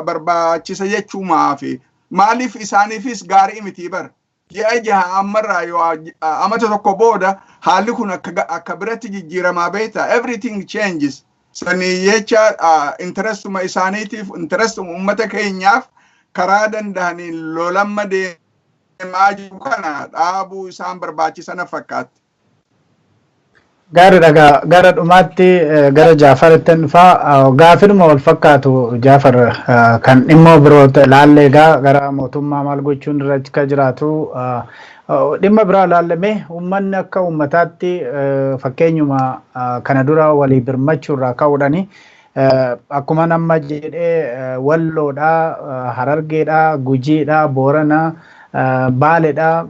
barbaachisa jechuumaafi. Maaliif isaaniifis gaarii miti bar. Ji'a 6 ammarraa yoo amata tokko booda haalli kun akka biratti jijjiiramaa beekta. Everything changes. Sanii jecha interestuma isaaniitiif, interestuma uummata keenyaaf karaa danda'aniin lolamma deemaa jiru kana dhaabuu isaan barbaachisana fakkaatti.
Gaariidha, gara dhumaatti gara Jaafaritti dhufaa. Gaafidhuma wal fakkaatu Jaafar, kan dhimma biroo laallee egaa gara mootummaa maal gochuun irra akka jiraatu dhimma biraa laallame. Uummanni akka uummataatti fakkeenyuma kana dura walii birmachuu irraa ka'uudhani akkuma nama jedhee Walloodha, Harargeedha, Gujiidha, Boorana, Baaleedha.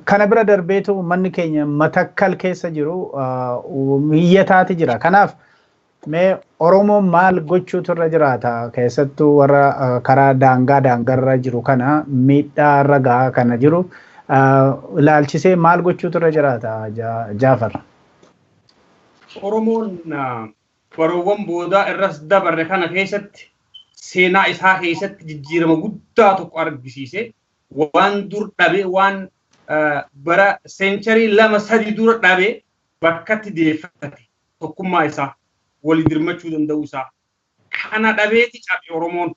Kana bira darbeetu uummanni keenya Matakkal keessa jiru hiyyataati jira. Kanaaf mee Oromoon maal gochuutu irra jiraata? Keessattuu warra karaa daangaa daangarra jiru kana miidhaa irra gahaa kana jiru ilaalchisee maal gochuutu irra jiraata, Jaafar?
Oromoon baroowwan boodaa irras dabarre kana keessatti seenaa isaa keessatti jijjiirama guddaa tokko argisiise. Waan dur dhabe, waan bara century 2-3 dura dhabe bakkatti deeffate. Tokkummaa isaa, walii dirmachuu danda'uu isaa kana dhabeeti cabe. Oromoon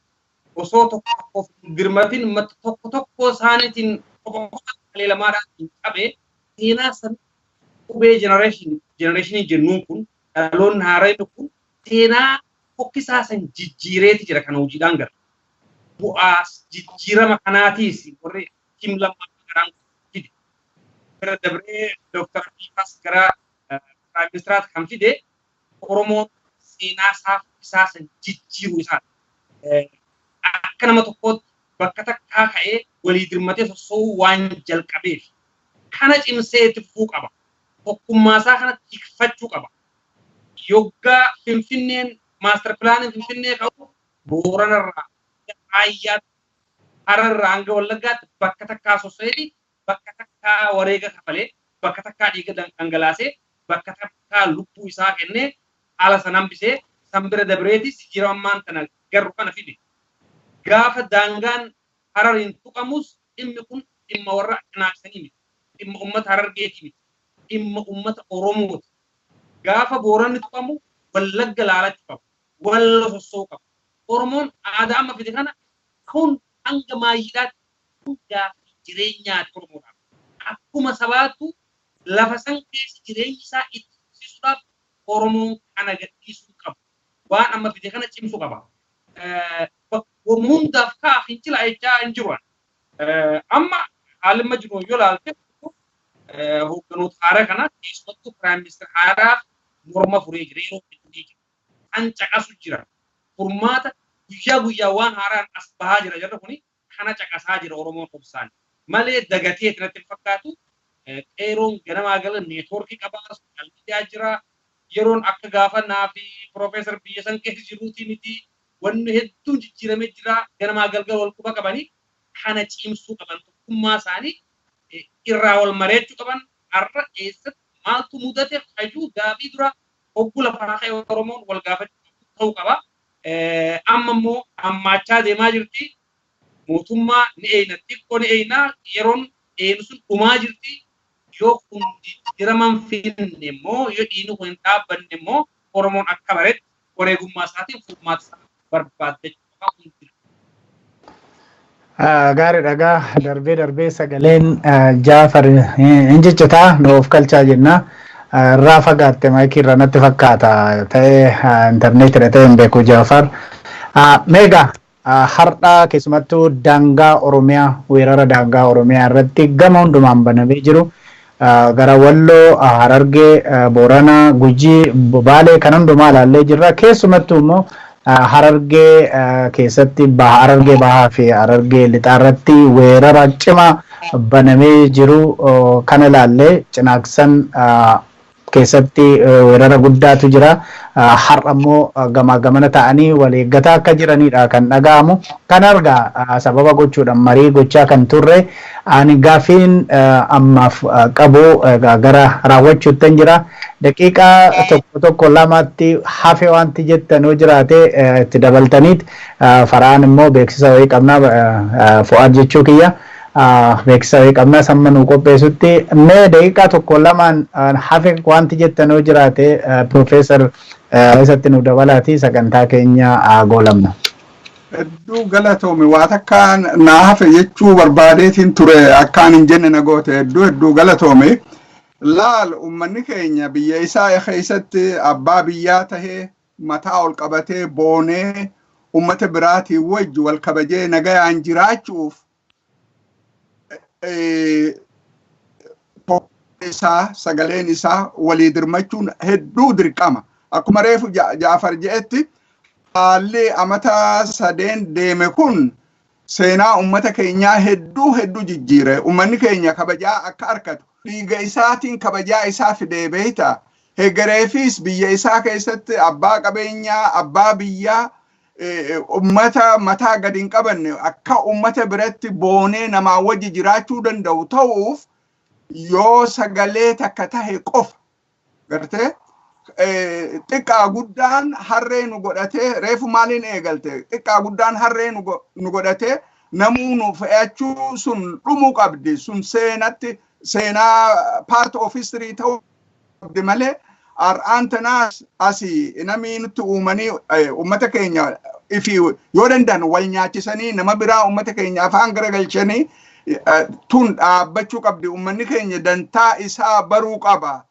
osoo tokko tokkoof dirmatin tokko tokko isaaniitiin qofa qofa lamaadhaan hin cabe. Seenaa san qubee generationii jennuun kun, dhaloonni haaraan kun seenaa fokkisaa san jijjiireeti jira. Kana hojiidhaan gara bu'aa jijjiirama kanaatiis warri Kim Lammaa garaan fide. Bira dabree Dr. Abiy gara Prime Ministeraatti kan fide Oromoon seenaa isaa fokkisaa san jijjiiruu isaati. Akka nama tokkootti bakka takkaa ka'ee walii dirmatee sossoo'uu waan jalqabeef kana cimsee itti fufuu qaba. Tokkummaa isaa kana tikfachuu qaba. Yoggaa Finfinneen, master planiin Finfinnee ka'u, Booranarraa Raayyaatti, Hararraa hanga Wallaggaatti bakka takkaa sossoo'eeti, bakka takkaa wareega kafalee, bakka takkaa dhiiga dhangalaasee, bakka takkaa lubbuu isaa kennee haala san hambisee san bira dabreetis jijjiirama ammaan tana garru kana fide. Gaafa daangaan Harariin tuqamus dhimmi kun dhimma warra cinaaksanii miti. Dhimma uummata Harargeetii miti. Dhimma uummata Oromooti. Gaafa Booranni tuqamu Wallagga laalachuu qaba. Wallo sossoo'uu qaba. Oromoon aadaa amma fide kana kun hanga maayyiidhaatti kun gaaffii jireenyaati Oromoodhaaf. Akkuma sabaattu lafa san keessa jireenyi isaa itti fufsiisuudhaaf Oromoon kana gadhiisuu qabu. Waan amma fide kana cimsuu qaba. Hundaaf kaa fincila jechaa hin jiru. Amma haalli amma jiru yoo ilaalte hoogganoota haaraa kana, keessumattuu Prime Minister haaraaf morma furee jira, yeroo hedduu jira. Kan caqasu jira. Furmaata guyyaa guyyaa waan haaraan as bahaa jira. Jarri kuni kana caqasaa jira Oromoon obsaan. Malee dagatee natti hin fakkaatu. Qeeroon ganamaa gala networkii qabaa, social media jira. Yeroon akka gaafa naa fi Piroofeesar biyya san keessa jiruutii miti. Wanni hedduun jijjiiramee jira. Ganamaa galgala wal quba qabanii kana cimsuu qaban. Tokkummaa isaanii irraa wal mareechuu qaban. Har'a eessatti maaltu mudate hajuu gaafii dura hogguu lafaa ka'e Oromoon wal gaafachuu ta'uu qaba. Amma immoo hammaachaa deemaa jirti. Mootummaa ni eeyna, xiqqoo ni eeyna, yeroon eeynu sun dhumaa jirti. Yoo kun jijjiiraman finne immoo, yoo dhiigni kun hin dhaabbanne immoo, Oromoon akka baretti Wareegummaa isaatiin furmaata isaa barbaaddachuu.
Gaariidha gaa, darbee darbee sagaleen Jaafar hin jeccataa, nuuf galchaa jenna. Irraa fagaatte maayikii irraa natti fakkaata ta'ee, intarneetidha ta'e hin beeku Jaafar. Meegaa har'a keessumattuu daangaa Oromiyaa, weerara daangaa Oromiyaa irratti gama hundumaan banamee jiru, gara Walloo, Harargee, Booranaa, Gujii, Baalee kan hundumaa ilaallee jirra. Keessumattuu immoo Harargee keessatti, Harargee Bahaa fi Harargee Lixaa irratti weerara cimaa banamee jiru kana ilaallee, Cinaaksan keessatti weerara guddaatu jira. Har'a immoo gamaa gamana ta'anii wal eeggataa akka jiranidha kan dhaga'amu. Kan argaa sababa gochuudhaan marii gochaa kan turre, ani gaafiin ammaaf qabu gara raawwachuutti jira. Daqiiqaa tokko tokko lamatti hafe wanti jettan yoo jiraate itti dabaltaniit, faraan immoo beeksisa wayii qabnaa, fo'aad jechuu kiyya. Beeksisa wayii qabnaa samma nuu qopheessutti, mee daqiiqaa tokko lamaan hafe wanti jettan yoo jiraate, Piroofeesar, isatti nu dabalaati sagantaa keenya goolamna.
Hedduu galatoomi. Waa takka naa hafe jechuu barbaadeetiin ture, akkaan hin jenne na goote. Hedduu hedduu galatoomi. Laal, ummanni keenya biyya isaa keessatti abbaa biyyaa tahee, mataa ol qabatee, boonee, ummata biraatiin wajji wal kabajee nagayaan jiraachuuf isaa sagaleen isaa walii dirmachuun hedduu dirqama. Akkuma reefu Jaafar je'etti, haalli amata sadeen deeme kun seenaa ummata keenyaa hedduu hedduu jijjiire. Ummanni keenya kabajaa akka argatu dhiiga isaatiin kabajaa isaa fidee beeyta. Hegereefis biyya isaa keessatti abbaa qabeenyaa, abbaa biyyaa, ummata mataa gadi hin qabanne, akka ummata biratti boonee namaa wajji jiraachuu danda'u ta'uuf yoo sagalee takka tahe qofa. Gartee, xiqqaa guddaan harree nu godhatee, reefu maaliin eegalte, xiqqaa guddaan harree nu godhatee namuu nu fe'achuu sun dhumuu qabdi. Sun seenatti, seenaa, part of history ta'uu qabdi malee, har'aan tanaas asii namni nutti uumanii ummata keenya ifi yoo danda'an wal nyaachisanii nama biraa ummata keenya afaan garagalchanii tun dhaabbachuu qabdi. Ummanni keenya dantaa isaa baruu qaba.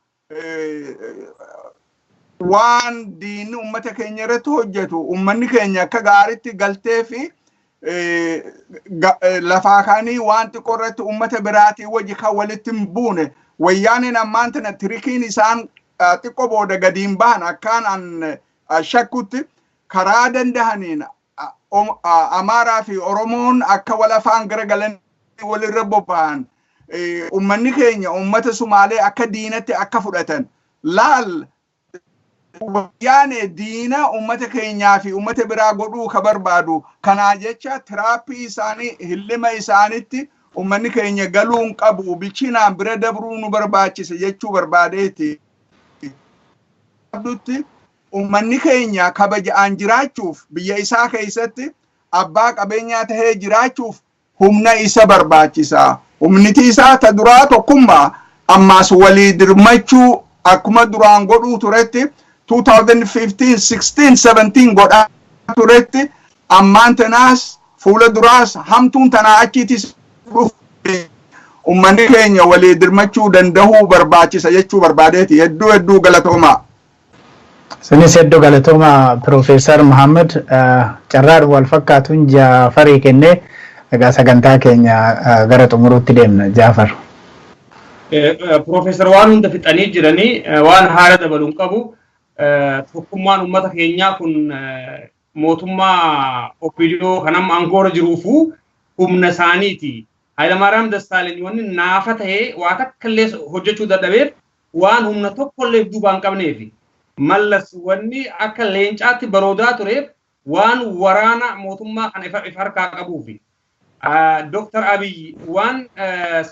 Waan diinni ummata keenya irratti hojjetu ummanni keenya akka gaaritti galtee fi lafaa kaanii waan xiqqoo irratti ummata biraatii wajji kan walitti hin buune. Wayyaaneen ammaan tana trickiin isaan xiqqoo booda gadiin bahan, akkaan an shakkutti, karaa dandahaniin Amaaraa fi Oromoon akka wal afaan garagalan walirra bobba'an, ummanni keenya ummata Sumaalee akka diinatti akka fudhatan. Laal, wayyaane diina ummata keenyaa fi ummata biraa godhuu ka barbaadu. Kanaa jecha trapii isaanii, hillima isaanitti ummanni keenya galuu hin qabu, bilchinaan bira dabruu nu barbaachisa jechuu barbaadeeti. Abdutti ummanni keenya kabaja'aan jiraachuuf, biyya isaa keessatti abbaa qabeenyaa tahee jiraachuuf humna isa barbaachisa. Humniti isaa ta duraa tokkummaa, ammaas walii dirmachuu, akkuma duraan godhuu turetti, 2015, 16, 17 godhaa turetti, ammaan tanaas fuula duraas hamtuun tanaa achiitis dhufu ummanni keenya walii dirmachuu dandahuu barbaachisa jechuu barbaadeeti. Hedduu hedduu galatoomaa.
Isinis hedduu galatooma, Piroofeesar Muhammad. Carraadhuma wal fakkaatuun Jaafarii kennee, egaa sagantaa keenya gara xumuruutti deemna, Jaafar.
Piroofeesar waan hunda fixanii jiranii, waan haala dabaluun qabu. Tokkummaan uummata keenyaa kun mootummaa OPDO kan amma aangoorra jiruufu humna isaaniiti. Hayilamaariyaam Dassaaleny wanni naafa ta'ee waa takka illee hojjechuu dadhabeef waan humna tokko illee duubaa hin qabneefi. Mallas wanni akka leencaatti baroodaa tureef waan waraana mootummaa kana ifa harkaa qabuufi. Dooktar Abiy waan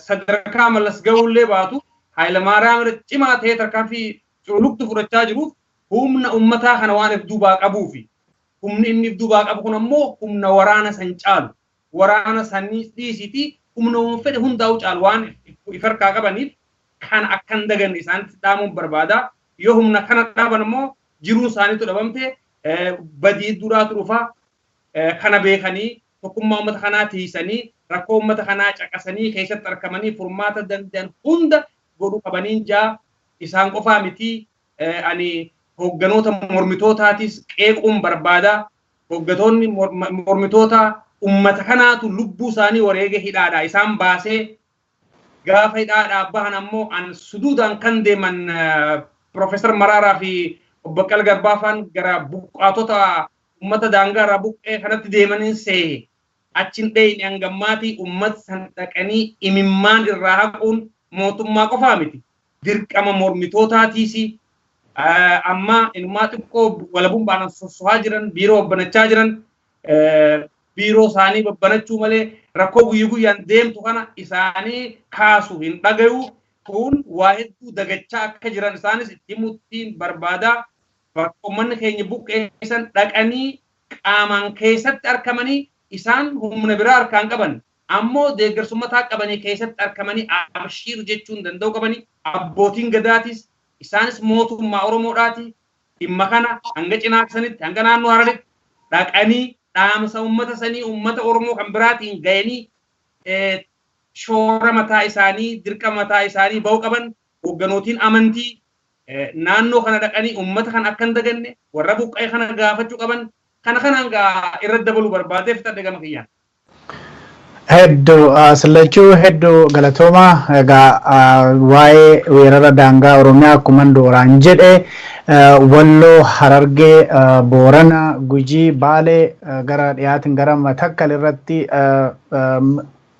sadarkaa Mallas ga'uullee baatu, Hayilamaariyaam irra cimaa ta'ee tarkaanfii cululuqtu fudhachaa jiruuf humna ummataa kana waan if duubaa qabuufi. Humni inni if duubaa qabu kun ammoo humna waraana san caalu. Waraana sanii dhiisiiti, humna waan fedhe hundaa'u caalu waan if harkaa qabaniif, kan akka hin daganne isaanitti dhaamuun barbaada. Yoo humna kana dhaaban immoo jiruun isaaniitu dhabamte. Badii duraatu dhufa. Kana beekanii tokkummaa uummata kanaa tiisanii rakkoo uummata kanaa caqasanii keessatti argamanii furmaata danda'an hunda godhuu qabaniin jaa isaan qofaa miti. Ani hoogganoota mormitootaatis qeequun barbaada. Hoogganoonni mormitoota uummata kanaatu lubbuu isaanii wareega hidhaadha. Isaan baasee gaafa hidhaadhaa bahan ammoo an suduudhaan kan deeman Profeesar Maraaraa fi Obbo Baqqalaa Garbaa faan gara buqqaatota uummata daangaa irraa buqqee kanatti deemaniin seehe. Achiin dheeyni hangammaatii uummata san dhaqanii imimmaan irraa haquun mootummaa qofaa miti. Dirqama mormitootaatiisi. Amma inumaa xiqqoo walabummaan sossohaa jiran, biiroo babbanachaa jiran, biiroo isaanii babbanachuu malee rakkoo guyyaa guyyaan deemtu kana isaanii kaasu hin dhagayu. Kun waa hedduu dagachaa akka jiran isaanis itti himuutiin barbaadaa. Bakka uummanni keenya buqqeessan dhaqanii qaamaan keessatti argamanii isaan humna biraa harkaan qaban. Ammoo deeggarsummataa qabanii keessatti argamanii abshiir jechuun danda'u qabanii abbootiin gadaatis isaanis mootummaa Oromoodhaati. Dhimma kana hanga cinaaksanitti hanga naannoo Hararitti dhaqanii dhaamsa uummata sanii uummata Oromoo kan biraatiin ga'anii shoora mataa isaanii dirqama mataa isaanii ba'uu qaban. Hoogganootiin amantii naannoo kana dhaqanii uummata kana akka hin daganne warra buqqa'e kana gaafachuu qaban. Kana kanaan irratti dabaluu barbaadee fixadhe gama kiyyaan.
Hedduu Sillachuu hedduu galatooma. Egaa waa'ee weerara daangaa Oromiyaa akkuma duraan jedhe Walloo, Harargee, Boorana, Gujii, Baalee gara dhiyaatiin gara Matakkal irratti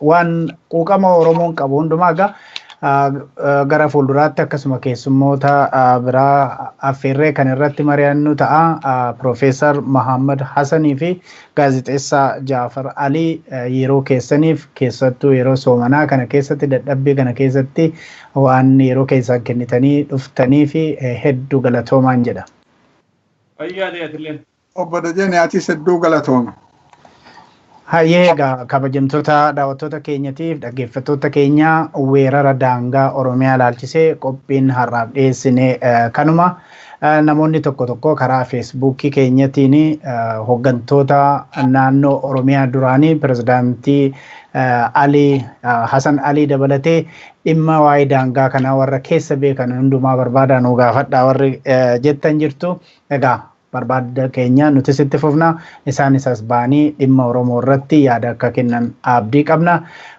waan quuqama Oromoon qabu hundumaa egaa gara fuulduraatti akkasuma keessummoota biraa affeerree kan irratti mari'annu ta'a. Profeesar Mahammad Hassanii fi gaazexeessaa Jaafar Alii yeroo keessaniif keessattuu yeroo soomanaa kana keessatti dadhabbii kana keessatti waan yeroo keessan kennitanii dhuftanii fi hedduu galatoomaan jedha.
Fayyaa ta'e.
Obbo Dajeen atis hedduu galatooma.
Hayyee egaa kabajamtoota daawwattoota keenyatiif dhaggeeffattoota keenya weerara daangaa Oromiyaa ilaalchisee qophiin har'aaf dhiyeessine kanuma. Namoonni tokko tokko karaa feesbuukii keenyatiin hooggantoota naannoo Oromiyaa duraanii pirezidaantii Alii Hasan Alii dabalatee dhimma waa'ee daangaa kanaa warra keessa beekan hundumaa barbaadaa nu gaafadhaa warri jettan jirtu. Egaa barbaada keenya nuti sitti fufna isaanis as ba'anii dhimma Oromoo irratti yaada akka kennan abdii qabna.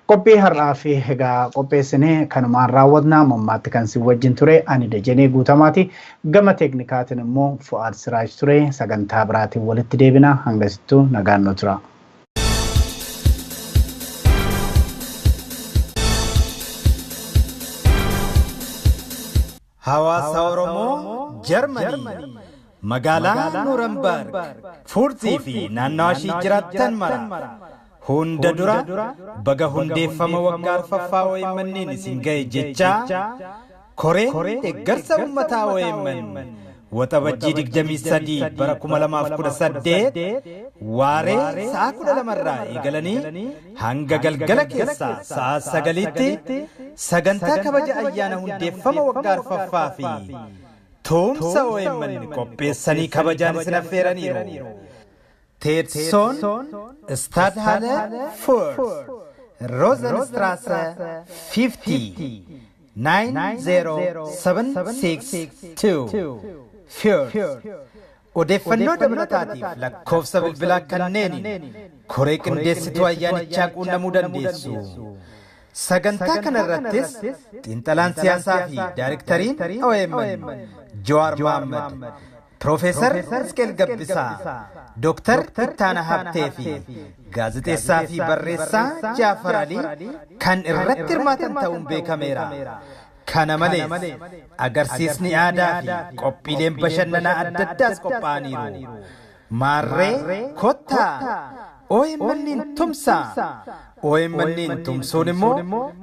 Qophii har'aa fi egaa qopheessinee kanumaan raawwatna. Mammaatti kan si wajjin ture ani Dajanee Guutamaati. Gama teeknikaatiin immoo Fu'aad Siraaj ture. Sagantaa biraatiin walitti deebina. Hangasittuu nagaan nu tura.
Hawaasa Oromoo Jarmanii magaalaa Nuurambarg Fuurzii fi naannawa ishii jiraattan mara hunda dura baga hundeeffama waggaa arfaffaa OMN isin ga'e jechaa koreen deeggarsa uummataa OMN waxabajjii 23 bara 2018 waaree sa'a 12 irraa eegalanii hanga galgala keessaa sa'a 9tti sagantaa kabaja ayyaana hundeeffama waggaa arfaffaa fi tumsa OMN qopheessanii kabajaan isin affeeraniiru. Teessoon Stadthalle 4 Rosenstrasse 50 90762 Fürth. Odeeffannoo dabalataatiif lakkoofsa bilbilaa kanneeniin koree qindeessituu ayyaanichaa quunnamuu dandeessu. Sagantaa kanarrattis xiinxalaan siyaasaa fi daayirektariin OMN Jawaar Mohammad, Profeesar Isqeel Gabbisaa, Dooktar Ittaanaa Habtee fi gaazexeessaa fi barreessaa Jaafar Alii kan irratti hirmaatan ta'uun beekameera. Kana malees agarsiisni aadaa fi qophiileen bashannanaa adda addaas qophaa'aniiru. Maarree kottaa OMN tumsaa. OMN tumsuun immoo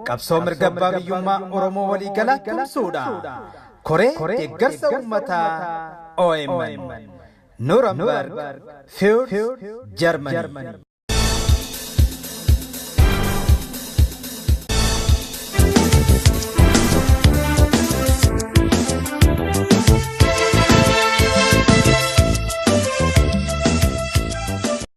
qabsoo mirga abbaa biyyummaa Oromoo waliigalaa tumsuudha. Koree deeggarsa uummataa OMN Nuremberg, Fürth, Germany.